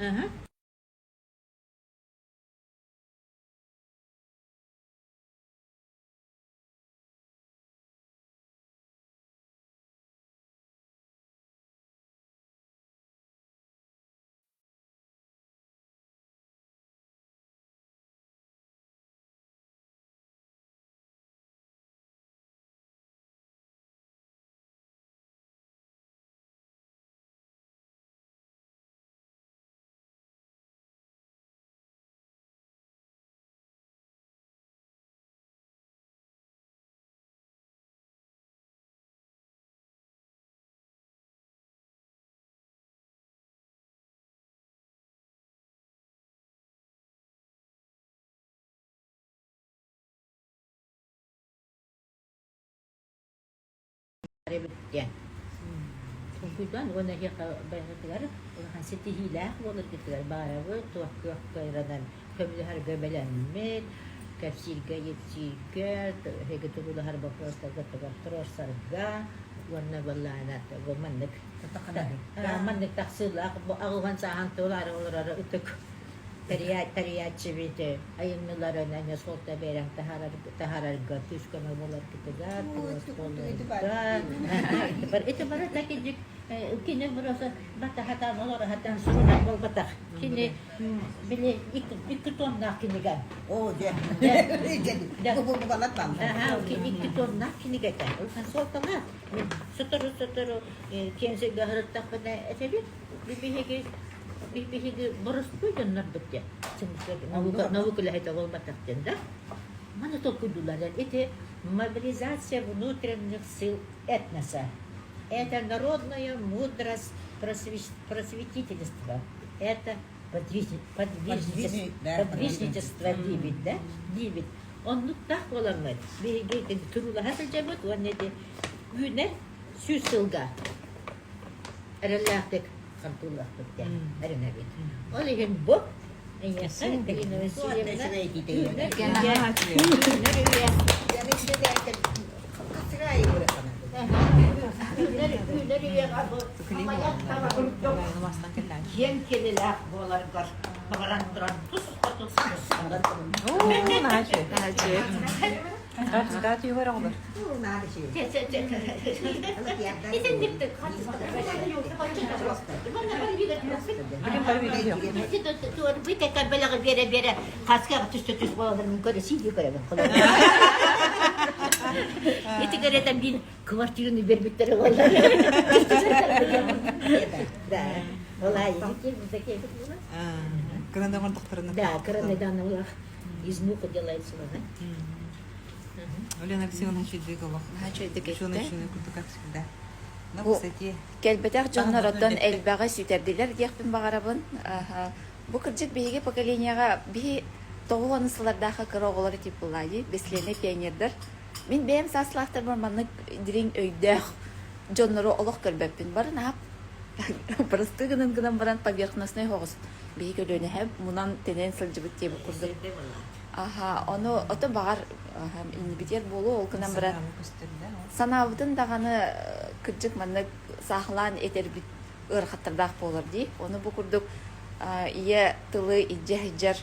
Аха. Диэн. Толкуйдаан уонна эһиэхэ барытыгар улахан ситиһиилээх буоларгытыгар баарабыт, туох кыах кыайранан көмөлөһөргө бэлэммит, кэпсииргэ, ипсииргэ, эһиги туруулаһар боппуруостарга туруорсарга уонна былаана бу маннык маннык тахсыылаах бу аҕыһан сааһан туолаары олорор ытык тэрийээччибит айымньыларын эмиэ суолта биэрэн таһаарарга күүс-көмө буоларгытыгар, буоларга. Ити барыта кини кини просто батаһатан олоро сатаан сурунар буолбатах. Кини били икки тоннаах кинигэ. Оо, дьэ. Икки тоннаах кинигэтэ. Улахан суолталаах. Мин сотору-сотору киэҥ сиргэ сырыттахпына этэбин, биһиги биһиги боростуой дьоннорбут диэн наука наука үлэһитэ буолбатах диэн да маны толкуйдуулар ити мобилизация внутренних сил этноса это народная мудрость просветительство это подвижничество диибит да диибит оннуктаах буоламмыт биһиги туруулаһа сылдьабыт уонна ити үүнэр сүүс сылга эрэллээхтик хантууллахпыт диэн эрэнэбит. Ол иһин бу эйиэхэ Галина Васильевна үүнэр үйэ үүнэр үйэҕэ бу киэҥ килилээх буоларгар. Хаачыстаа түһүгэр оҕолор. Билим бары видео. Биэрэ-биэрэ хаска түстэ түс буолалларын көрө сиидии көрөбүн. Ити кэрэтэн биир квартираны бербиттэр буоллар. Да. Ол аайы Кыраны оҥордохторуна. Да, кыраны даҕаны изнука делается. Ульяна Алексеевна үчүгэй олох. Үчүгэйдик Учуон эттэ. үчүгэй курдук как всегда. Ну, Бу кстати, кэлбэтэх дьоннор таһынан оттон үллэттэ. элбэҕи сүтэрдилэр диэхпин баҕарабын. Аха. Бу кырдьык биһиги поколениеҕа биһи 90 сыллардаахха кыра оҕолор тип булаайы, бесленный пионердар. Мин бэйэм сааслаахтарбар маннык дириҥ өйдөөх дьоннору олох көрбөппүн. Бары наһаа бырастыы гынан гынан баран поверхностнай соҕус биһи көлүөнэһэ мунан тэнэн сылдьыбыт диэбит курдук. Аха, ону ото баҕар иннибитигэр буолуо, ол гынан баран санаабытын даҕаны кырдьык маннык саахылаан этэрбит ыарахаттардаах буолар дии. Ону бу курдук ийэ тылы илдьэ сылдьар,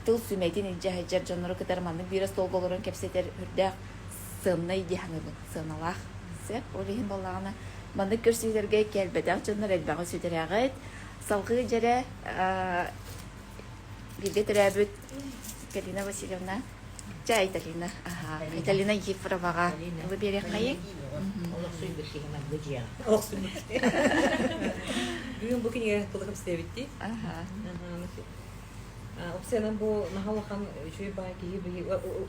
тыл сүмэтин илдьэ сылдьар дьоннору кытары маннык биир остуолга олорон кэпсэтэр үрдээх сыаннай дии саныыбын, сыаналаах. Сөп, ол иһин буоллаҕына маннык көрсүһүүлэргэ кэлбэтэх дьоннор элбэҕи сүтэрэҕит. Салҕыы дьэрэ бииргэ төрөөбүт Галина Васильевна Чэ, Айталина. Аха. Айталина Ефремоваҕа тылы биэриэххэйиҥ. Олохсуйбут киһи манна дьиэҕэ. Олохсуйбут. Бүгүн бу кинигэ тылы кэпсээбиттии. Аха. Опсианан бу наһаа улахан үчүгэй баай киһи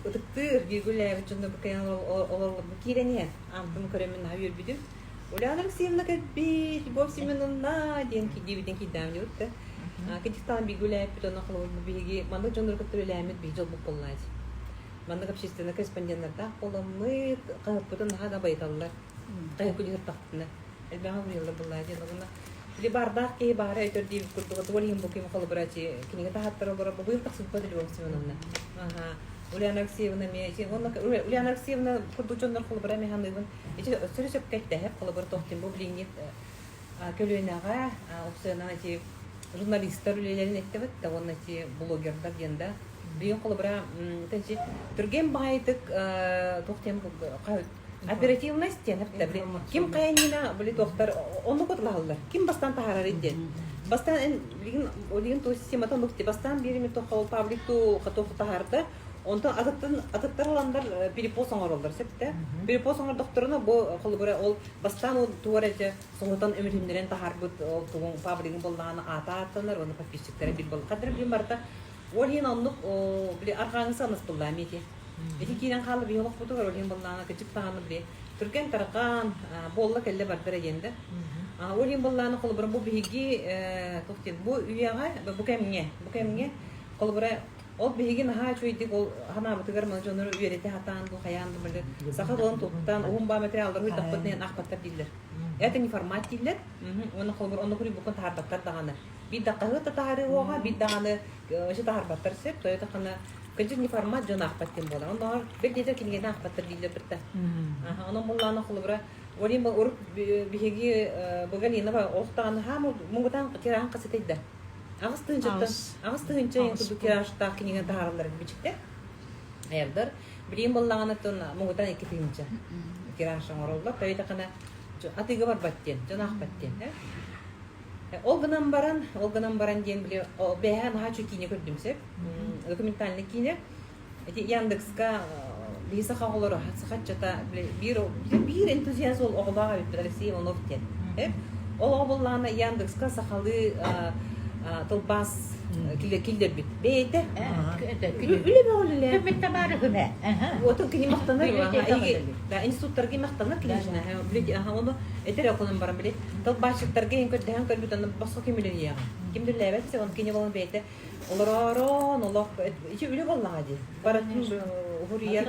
ытыктыыр бииргүлээбит дьонно бу кэлэн олор бу киирэн иһэн аамтым көрөммүн наһаа үөрбүтүм. Ульяна Алексеевна кэлбит, Любовь Семеновна диэн диэбитин киирдэҕим диэбит да. Китихтаан бииргэ үлээппит, онно холобур биһиги маннык дьоннору кытта үлэлээммит биһи дьолбут буоллаачы. Маннык общественнай корреспонденнардаах буоламмыт, хаһыппытын наһаа да байыталлар. Хаһыппыт дьиһэртахпытына элбэҕи уруйаллар буоллаа диэн онно били баардаах киһи баара өтөр диэбит курдук ол иһин бу ким холобура кинигэ таһааттара олорор бу быйыл тахсыбыппат Любовь Семеновна. Аха. Ульяна Алексеевна эмиэ уонна Ульяна Алексеевна курдук дьоннор холобура эмиэ саныыбын. Ити өссө сөпкө эттэһэр холобура туох диэн бу билиҥҥи көлүөнэҕэ уксуйанан ити журналистар үлэлэрин эттэбит да уонна ити блогердар диэн да билигин холобура түргэн баҕайытык туох диэн оперативность диэн эптэ ким хайа иннинэ били туохтар оннук отулаһаллар ким бастаан таһаарар диэн бастаан эн билигин билигин ту системата оннук бастаан биирими туох ол паблик ту туох таһаарда онтон атыттан атыттар ыланнар перепост оҥороллор сөптө перепост оҥордохторуна бу холобура ол Бастаан ол тугу эрэ дьэ соһутан өмүтүннэрэн таһаарбыт ол тугун паблигын буоллаҕына аата ааттанар уонна подписчиктара биир буолла. Хадыр билин барыта ол иһин оннук били арҕааҥы сыанас буоллаа эмиэ ити. Ити киирэн хаалла биһи олохпутугар ол иһин буоллаҕына кыдьык даҕаны били түргэн тарҕаан буолла кэллэ бардар диэн да. Ол иһин буоллаҕына холобура бу биһиги туох диэн бу үйэҕэ бу кэмҥэ бу кэмҥэ холобура Ол биһиги наһаа үчүгэйдик ол санаабытыгар маны дьоннору үөрэтэ сатаан бу хайаан да били саха тылын туттан уһун баа материаллары уйдахпыт диэн аахпаттар дииллэр. Это не формат дииллэр. Уонна холобур онно курийбуккун таһаарбаттар даҕаны. Биир да хаһыат да таһаарыы уоҕа, биир даҕаны өссө таһаарбаттар сөп. Тоҕо даҕаны кырдьык не формат дьон аахпат диэн буолар. Оннооҕор бэл диэтэр кинигэни аахпаттар дииллэр бырта. Онон буоллаҕына холобура Олин урут биһиги Галина олох даҕаны хаам муҥутаан тираһын хасытайда. 8 тыһыынчаттан 8 тыһыынча иһин курдук тиражтаах кинигэ таһаараллар бичиктэр. Аярдар. Билигин буоллаҕына тон муҥутан 2 тыһыынча тираж оҥороллор. Тоҕо атыыга барбат диэн, дьон аахпат диэн. Ол гынан баран, ол гынан баран диэн били бэйэһэ наһаа үчүгэй киинэ көрдүм сөп. Документальный киинэ. Ити Яндекска биһи саха оҕолоро, саха ыччата биир биир энтузиаст ол оҕолоох эбиппит Алексей Иванов диэн. Ол оҕо буоллаҕына Яндекска сахалыы тылбаас киллэрбит. Бэйэтэ үлэ бөҕө үлэлээн. Бүппүт табаарыһым ээ. Отон кини махтанар. Да, институттарга махтанар конечно. Оны этэр окунан баран били тылбаасчыттарга иһин көрдөһөн көрбүт онно босхо ким үлэлиэҕэ. Ким да үлэлээбэт он кини болон бэйэтэ Олороорон олох ити үлэ буоллаҕа дии. Барытын уһуруйар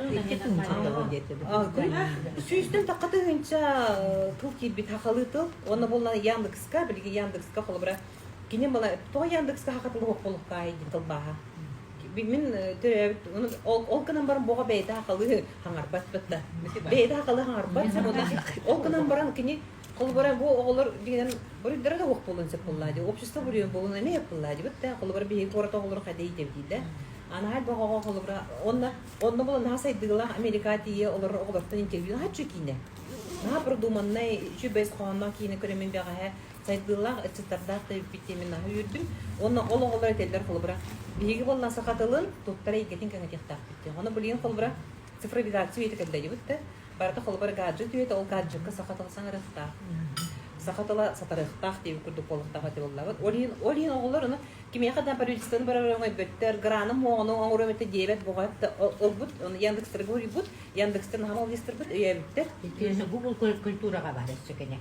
сүүстэн тахха тыһыынча тыл киирбит хахалыы тыл. Уонна буолла Яндекска, билигин Яндекска холобура кини була тоҕо Яндекска хаха тылы хопполуккаай диэн тылбааһа. Мин төрөөбүт ол гынан баран боҕо бэйэтэ хахалыы хаҥарбат бытта. Бэйэтэ хахалыы хаҥарбат. Ол гынан баран кини Холобура, бу оҕолор дигинэн буруйдара да уох буолуон сөп буоллаа дии. Общество буруйун буолуон эмиэ сөп буоллаа дии. Да, холобура, биһиги куорат оҕолору хайда иитэбит да. Анаһай боҕоҕо холобура онно онно була наһаа сайдыылаах Америка тиийэ олорор оҕолортон интервью наһаа үчүгэй киинэ. Наһаа продуманнай, үчүгэй хоһоонноох киинэ көрөммүн бэҕэһээ сайдыылаах ыччаттардаах да эбиппит диэммин наһаа үөрдүм. Уонна ол оҕолор этэллэр холобура биһиги буолла саха тылын туттар эйгэтин кэҥэтиэхтээхпит диэн. Ону билигин холобура цифровизация үйэтэ кэллэйбит да барыта холобура гаджет үйэтэ ол гаджекка саха тыла саҥарыахтаах. Саха тыла сатарыахтаах диэбит курдук буолуохтаах этэ буоллабыт. Ол иһин ол иһин оҕолор ону кимиэхэ да правительствоны барар өҥөйбөттөр, граным муоҕуну оҥоруом этэ диэбэт буҕайып да ылбыт, ону Яндекстарга уруйбут, Яндекстан хаһан ол өйөөбүттэр. Итиэннэ Google культураҕа баар өссө кэнэ.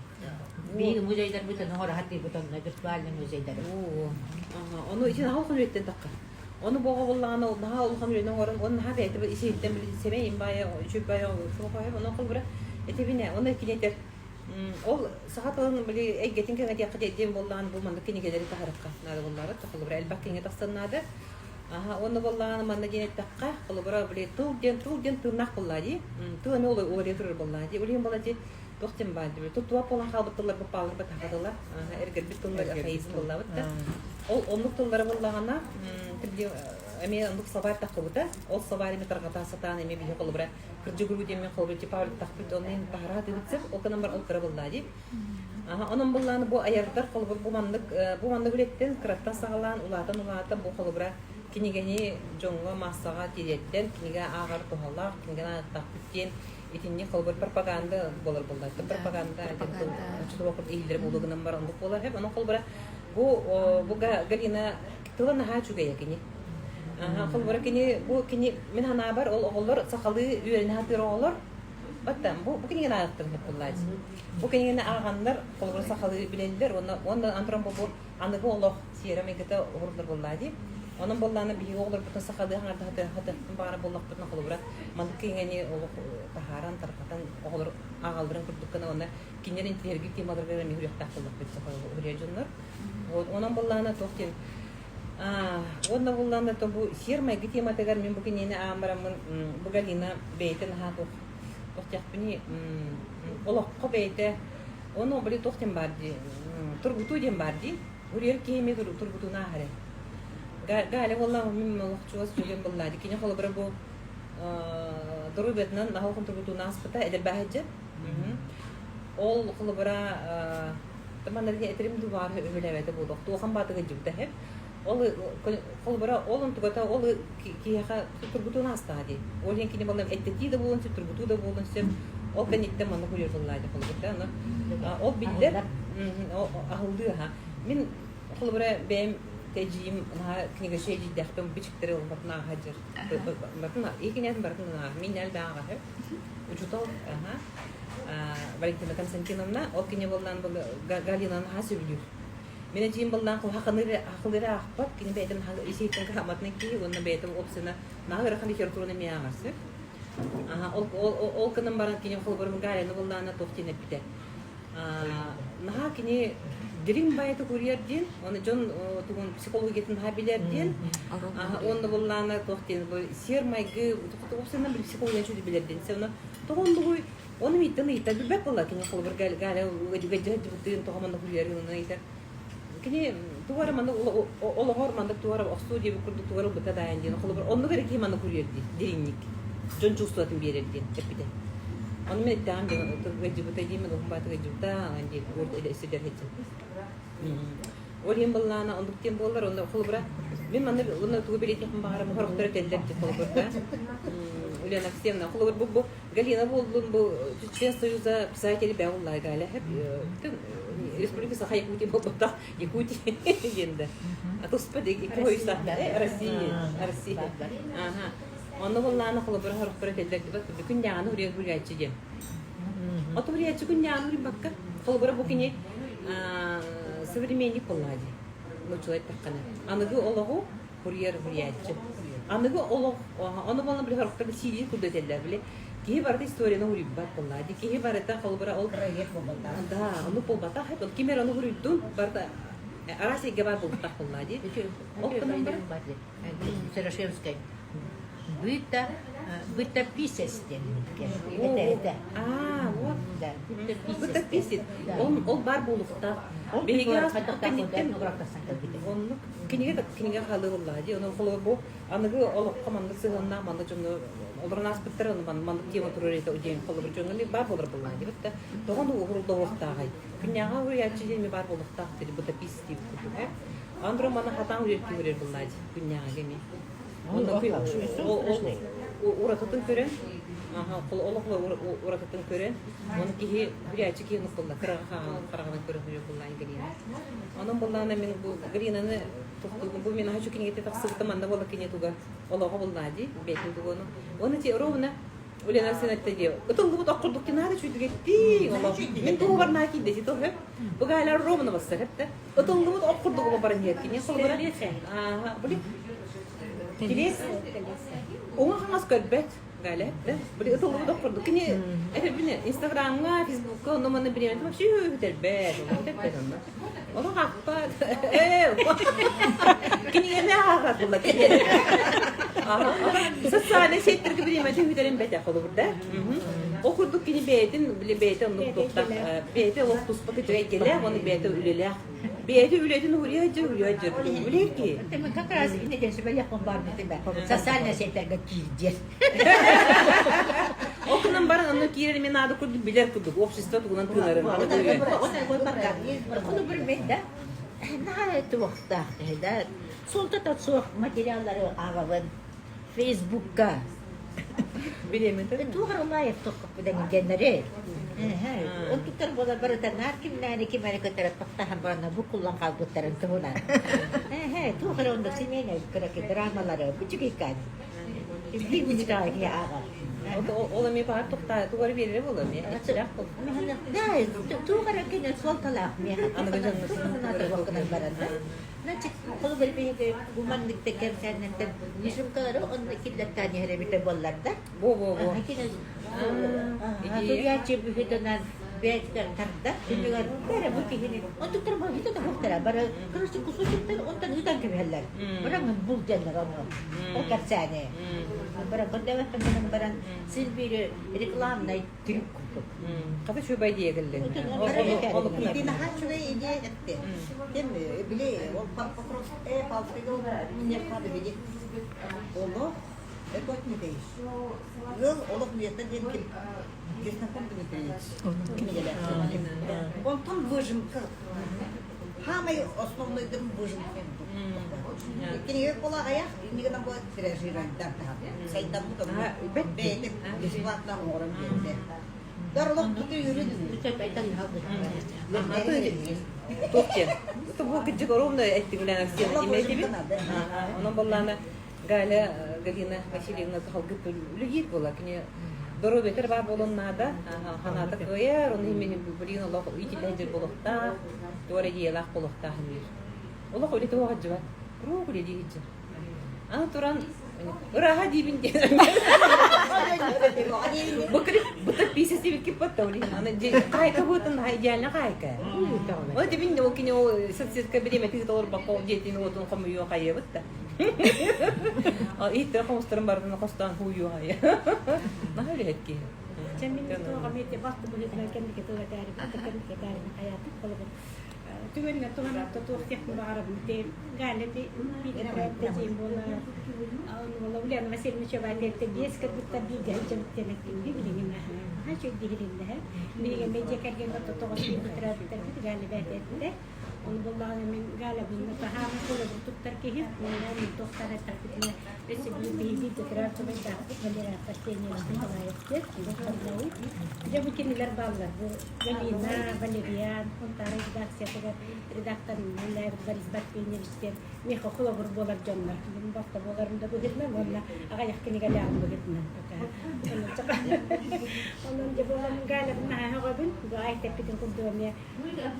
Биир музейдарбытын оҥоро сатыыбыт онно виртуальный музейдары. Ону ити наһаа улахан үлэттэн тахха. Ону боҕо буллаҕына наһаа улахан үлэни оҥорон, он наһаа бэйэтэ исиһиттэн сэмэй им баайа, үчүгэй баайа суох онон холбура этибинэ, оны кинетер Ол саха тылын били эйгэтин кэҥэтиэххэ диэн буоллаҕына бу маннык кинигэлэри таһарыахха наада буоллаҕа. Холобура элбэх кинигэ тахсан наада. Аха, уонна буоллаҕына манна диэн эттэххэ, холобура били тыл диэн тыл диэн тыыннаах буоллаа дии. Тыл эмиэ уларыйа турар буоллаа дии. Ол иһин буолла дии туох диэн баар дии. Туттубат буолан хаалбыт тыллар бааллар саха тыла. Эргэрбит тыллар архаизм буоллаабыт да. Ол оннук тыллары буоллаҕына, били эмиэ оннук словарь таххыбыта. Ол словарь эмиэ тарҕата сатаан эмиэ биһи холобура кырдьыгыруу диэммин холобур типа тахпыт онно иһин таһараа тыыбытсып ол гынан бар ол кыра буллаа дии онон буллааны бу айардар холобур бу маннык бу маннык үлэттэн кыраттан саҕалаан улаатан улаатан бу холобура кинигэни дьоҥҥо маассаҕа тириэрдэн кинигэ ааҕар туһалаах кинигэни ааттаахпыт диэн итинник холобур пропаганда буолар буолла пропаганда диэн иһиллэр буолуо гынан бар оннук буолар онон холобура бу бу Галина тыла наһаа үчүгэйэ кини Холобура кини бу кини мин санаабар ол оҕолор сахалыы үөрэнэ сатыыр оҕолор баттан бу бу кинигэни ааҕыттарын сөп Бу кинигэни ааҕаннар холобура сахалыы билэллэр уонна уонна антуран бу аныгы олох сиэрэ майгыта уһурлар буоллаа дии. Онон буоллаана биһиги оҕолорбутун сахалыы хаҥарда хатыахпын баҕара буоллахпытына холобура маннык кинигэни олох таһааран тарҕатан оҕолор ааҕалларын курдук гына уонна кинилэр интириэһиргиир темаларыгар эмиэ үөрүөхтээх буоллахпыт уһуруйар дьоннор. Вот онон буоллаана туох диэн Уонна буллаан да бу сиэр-майгы тематыгар мин бу кинини аан бараммын бу Галина бэйэтэ наһаа туох туох диэхпиний олоххо бэйэтэ ону били туох диэн баар дии тургутуу диэн баар дии уруйар киһи эмиэ тургутууну ааһар Галя буолла мин олох чугас дьүөгэм буолла дии кини холобура бу доруобуйатынан наһаа улахан тургутууну ааспыта эдэрбээһэдьэ ол холобура Манна этэрим дуу баҕар өһүлээбэтэ буолуох. Туохан баатыга дьыбыта иһэр. Ол холобура ол онтугата ол киһиэхэ тургутуун аастаҕа дии. Ол иһин кини балам эттэтии да буолуон сөп, тургутуу да буолуон сөп. Ол кэнниттэн манна курьер буллаады холобура. Ону ол биллэр аһыллыы аха. Мин холобура бэйэм тэдьиим наһаа книгачы эдьиийдээхпин бичиктэри ылбатын ааһа дьыр. Батын икинэн барын ааһа. Мин нэл бааҕаһы. Учутал аха Валентина Константиновна ол кини буоллаан Галинаны наһаа сөбүлүүр. Мин эдьиийим буоллаан хахылыыры аахпат, кини бэйэтин исиһиттэн кыһамматынан киһи уонна бэйэтин опсина наһаа ыарахан литератураны эмиэ ааҕар сөп. Ол, ол, ол гынан баран кини холобурун Галяны буоллаана туох диэн эппитэ. Наһаа кини дириҥ байыты курьер диэн, оны дьон тугун психологиятын наһаа билэр диэн, уонна буоллаана туох диэн бу сиэр майгы опсина психологияны чүдү билэр диэн. Оны тоҕо оннугуй Ону мииттэн ыйыта билбэт буолла кини холобур Галя ыгдьыһыттыын тоҕо маннык үлүйэрин ону ыйытар. Кини тугу эрэ маннык олоҕор маннык тугу эрэ охсуу диэбит курдук тугу эрэ ылбыта даайан диэн холобур оннук эрэ киһи маннык үлүйэр дии дириҥник дьон чувствуотун биэрэр диэн эппитэ. Ону мин эттэҕим диэн ыгдьыбыта дии мен уһун баатык ыгдьыбыта аҥан диэн сидэр сылдьан. Ол иһин быллаана оннук диэн буоллар, онно холобура мин манна онно тугу билиэтиэхпин баҕарабын хорохтор этэллэр дии холобур да. Ульяна Алексеевна, холобур бу бу Галина буоллун бу член союза писателей бэҕуллаа Галя Республика Саха Якутия буолбатах Якутия диэн да. Туспа икки хойуса Россия Россия. Ага. Онно буоллаана холобура хорохтор этэллэр күн дьаҕаны уруйар гуляйчы диэн. Ото уруйааччы күн дьаҕаны уруйбакка холобура бу кини современник буоллаа дии. Нууччалай эттэххинэ. Аныгы олоҕу курьер уруйааччы. Аныгы олох, ону буолан били сорохтор сиилиир курдук этэллэр били киһи барыта историяны уруйбат буоллаа дии. Киһи барыта холобура ол Проект буолбатах. Да, ону буолбатах. Ол ким эрэ ону уруйдун, барыта араас эйгэ баар буолбатах буоллаа дии. Ол гынан баран Серошевскай быта бытописец диэн это это А, вот. да Бытописец. Ол ол бар буолуохтаах. Ол Биһиги хайдах кэнниттэн кэлбитэ. оннук. Кинигэ кинигэ хаалыы буоллаҕа дии. Онон холобур бу аныгы олоххо маннык сыһыаннаах маннык дьону олорон ааспыттара ону маннык тема турар этэ диэн холобур дьоҥҥо эмиэ баар буолар буоллаҕа дии. Да тоҕо ону уһуруллуохтааҕый? Күннээҕи уруйааччы диэн эмиэ баар буолуохтаах дири бытопис диэбит курдук ээ. Андро маны хатаан уруйар киһи буоллаҕа дии күннээҕигэ эмиэ. Уратытын көрөн, олох уратытын көрөн, оны киһи бүрээччи киһи нукулла кыраҕа хараҕынан көрөн хүрүө буллаан Галина. Онон буллаана мин бу Галинаны тохтугун бу мин аһачу кинигете тахсыбыта манна буола кини туга олоҕо буллаа дии бэйтин тугуну. Оны ти ровно Ульяна Арсеньевна дии ытыллыбыт ох курдук наада чүйдүгэттии олох мин туһугар наа киирдэ ти тоһө бу галя ровно бассар хепте ытыллыбыт ох курдук оба баран иһэр кини холобура били Тилиэс уҥа-хаҥас көрбөт, Галя, да? Били ытыллыбыт ох курдук. Кини этэбин Инстаграмҥа, Фейсбукка онно манна бириэмэтин вообще үтэрбэт, үтэрбэт онно. Ону аахпат. Ээ, кинигэни ааҕар буолла кинигэни. Социальнай сетьтэргэ бириэмэтин үтэрин бэтэ холобур да. Ол курдук кини бэйэтин били бэйэтэ оннук туохтаах, бэйэтэ олох туспа кыдьыга эйгэлээх, уонна бэйэтэ үлэлээх Бэйэтэ үлэтин уһуруйа дьэ уһуруйа дьэ үлэр киһи. Как раз инники сүбэлиэх баарбытын социальная сетьтэргэ киирдиэр. Ол гынан баран онно киирэр мен наада курдук билэр курдук общество тугунан тыынарын. Ону билбэт да. Наһаа туохтаах да. Суолтата суох материаллары ааҕабын. Фейсбукка Бириэмэтэ Туох эрэ лайк тоххоппутаҥ диэннэри. Онтуктар буола барыта наар кимнээни ким эрэ кытары тохтоһон баран буккуллан хаалбыттарын туһунан. Туох эрэ оннук семейнай кыракый драмалары бучугайкаан. Биир киһи ааҕар. Ол эмиэ баар тохтаа тугары биэрэрэ буолуо эмиэ иччилээх буолуо. Да, туох эрэ кини суолталаах миэхэ. Аныгы дьонно баран да. Значит, холобур биһиги бу маннык кэмсээннэртэн нижимкалары онно киллэртээн иһэр эбитэ буоллар да. Во-во-во. Суруйааччы быһыытынан бэйэтигэр тарда, түмүгэр бары бу киһини онтуктар быһыыта да суохтара, бары кырысык кусочектар онтон ыытан кэбиһэллэр. Баран бул диэннэр ону. Ол кэпсээни. Баран көрдөбөттөн баран син биир рекламнай трюк курдук. Хата үчүгэй идея кэллин. Ити наһаа үчүгэй идея этте. Кем били ол Покров палтыга минньахха били олох Экот Дмитриевич. Ыал олох үйэтэ диэн ким Ксенофонт Дмитриевич кинигэлээх. Онтон выжимка. Самый основной выжимка. Кинигэ буола аҕыйах, иннигинэн буола тиражировандар сайдаммыт онно бэйэтэ бесплатно оҥорон биэрдэ. Дар олох туту үрүн Туох диэн? Бу кырдьык ровно эттиҥ Ульяна Алексеевна имейтибит. Онон буоллаана Галя Галина Васильевна салгып үлэлиир буола. Кини доруобуйатыгар баар буолуон наада. Ханаата кыайар, ону иһин билигин олох иитиллэһэ дьыл буолуохтаах, туора идеялаах буолуохтаах диир. Олох үлэтэ суох сылдьыбат. Куруук үлэлии сылдьар. Аны туран ырааһа диибин диэн. Бу писец диэбиккит батта ол иһин. Аны хаайка быытын идеально хаайка. Ол дибин ол кини ол соцсетка бириэмэтин толорбокко ол дьиэтин уотун хомуйуо хайыабыт да. Иһиттэр хомустарын барытын хостоон хууйуо хайа. Наһаа үлэһит киһи. Чэ мин туох эмиэ балты быһыытынан кэнники тыл этээрибин, кэнники этээрибин хайаатык холобур түгэннэр туһанан туох диэхпин баҕарабын ти Галя ти бииргэ буолар Ону Ульяна Васильевна Чобаатиетте биэс кыргыттар бииргэ сылдьабыт диэн эттим билигин наһаа үчүгэй Билигин дьиэ кэргэҥҥэ тоҕус бииргэ төрөөбүттэрбит Галя бээтиэтте Ону буллаҕына мин Галябын таһаама холобур туттар киһи уонна туохтаах эттэхпитинэ өссө биир биһиги төрөөбүт субайдаахпыт Валерий Арсеньевич Николаев Дьэ бу кинилэр бааллар. Бу Галина, Валериан, Хунтаара редакциятыгар редактор Борис Барфеньевич диэн миэхэ холобур буолар дьоннор. Мин балта буоларым да быһыытынан уонна аҕыйах кинигэлээҕим быһыытынан. Онон дьэ буолан Галябын наһаа сөҕөбүн. Бу айтэппитин курдук эмиэ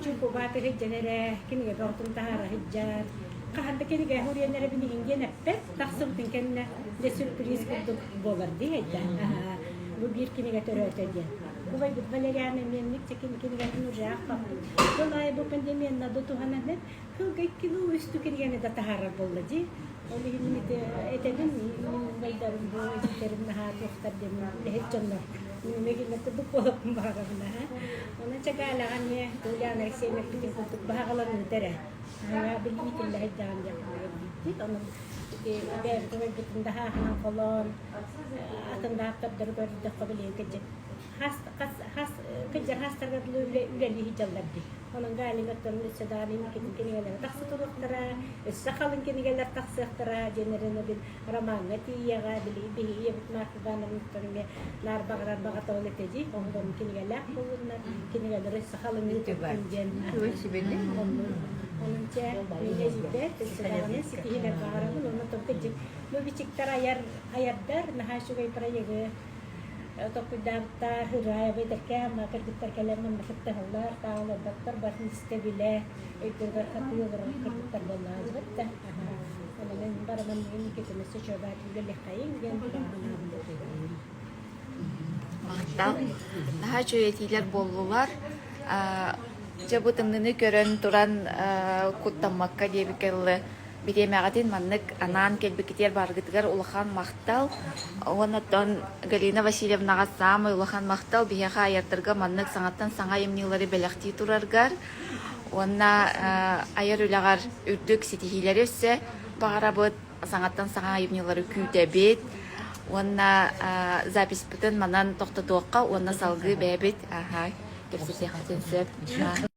чуҥкубааты сылдьан эрэ кинигэ бөҕөтүн таһаара сылдьар. Хаһан да кинигэ суруйан эрэ билигин диэн эппэт. Тахсыбытын кэннэ дьэ сюрприз курдук буолар дии айда. Бу биир кинигэ төрөөтө диэн. Убайбыт Валериан эмиэнник чэ кинигэтин уже аахпаппыт. Ол аайы бу пандемиянна да туһанан сылга иккилүү үстүү кинигэни да таһаарар буолла дии. Ол иһин мин ити этэбин, мин убайдарым бу эдьиийдэрим наһаа туохтар диэн үлэһит дьоннор. Мин эмиэ кинилэр курдук буолуохпун баҕарабын аһа. Онон чэ Галяҕа эмиэ Ульяна Алексеевна эппитин курдук баһаҕаланыыта эрэ. Наһаа билии иитиллэ сылдьаҕын диэн курдук Онон ити бэйэбит убайбытын да хааһынан холоон, атын да ааптардары көрдөххө билигин кырдьык хас хас хас кырдьар хаастарга дылы үлэлии сылдьаллар дии. Онон Галина оттон өссө даҕаны инникитин кинигэлэрэ тахса туруохтара, өссө халыҥ кинигэлэр тахсыахтара диэн эрэнэбин. Ромаҥҥа тиийиэҕэ, били биһиги ийэбит Марфа Ивановна эмиэ наар баҕарар баҕата ол этэ дии. Оҕолорум кинигэлээх буоллуннар, кинигэлэри өссө халыҥыы турдун диэн. Онон чэ, мин эдьиийбэр өссө даҕаны ситиһиилэр баҕарабын. Онно кырдьык бу бичиктэр айар айардар наһаа үчүгэй проегы Толкуйдаабыттар, Ырыаева эдэркээн кыргыттар кэлэн манна кыттыһаллар, таах олорботтор, барытын истэ-билэ, өйдөрүгэр хатыы олорор кыргыттар буоллаҕа да. Онон бараман инникитин өссө чуобаат үлэлиэххэйиҥ диэн баҕа санаабын Махтал. Наһаа үчүгэй этиилэр буоллулар. Дьэ бу тымныыны көрөн туран куттаммакка диэбиккэ дылы Бириэмэҕитин маннык анаан кэлбиккитигэр барыгытыгар улахан махтал. Уонна оттон Галина Васильевнаҕа саамай улахан махтал биһиэхэ айардарга маннык саҥаттан саҥа айымньылары бэлэхтии тураргар уонна айар үлэҕэр үрдүк ситиһиилэри өссө баҕарабыт, саҥаттан саҥа айымньылары күүтэбит уонна записпытын манан тохтотуохха уонна салгыы бэйэбит кэпсэтиэхпитин сөп.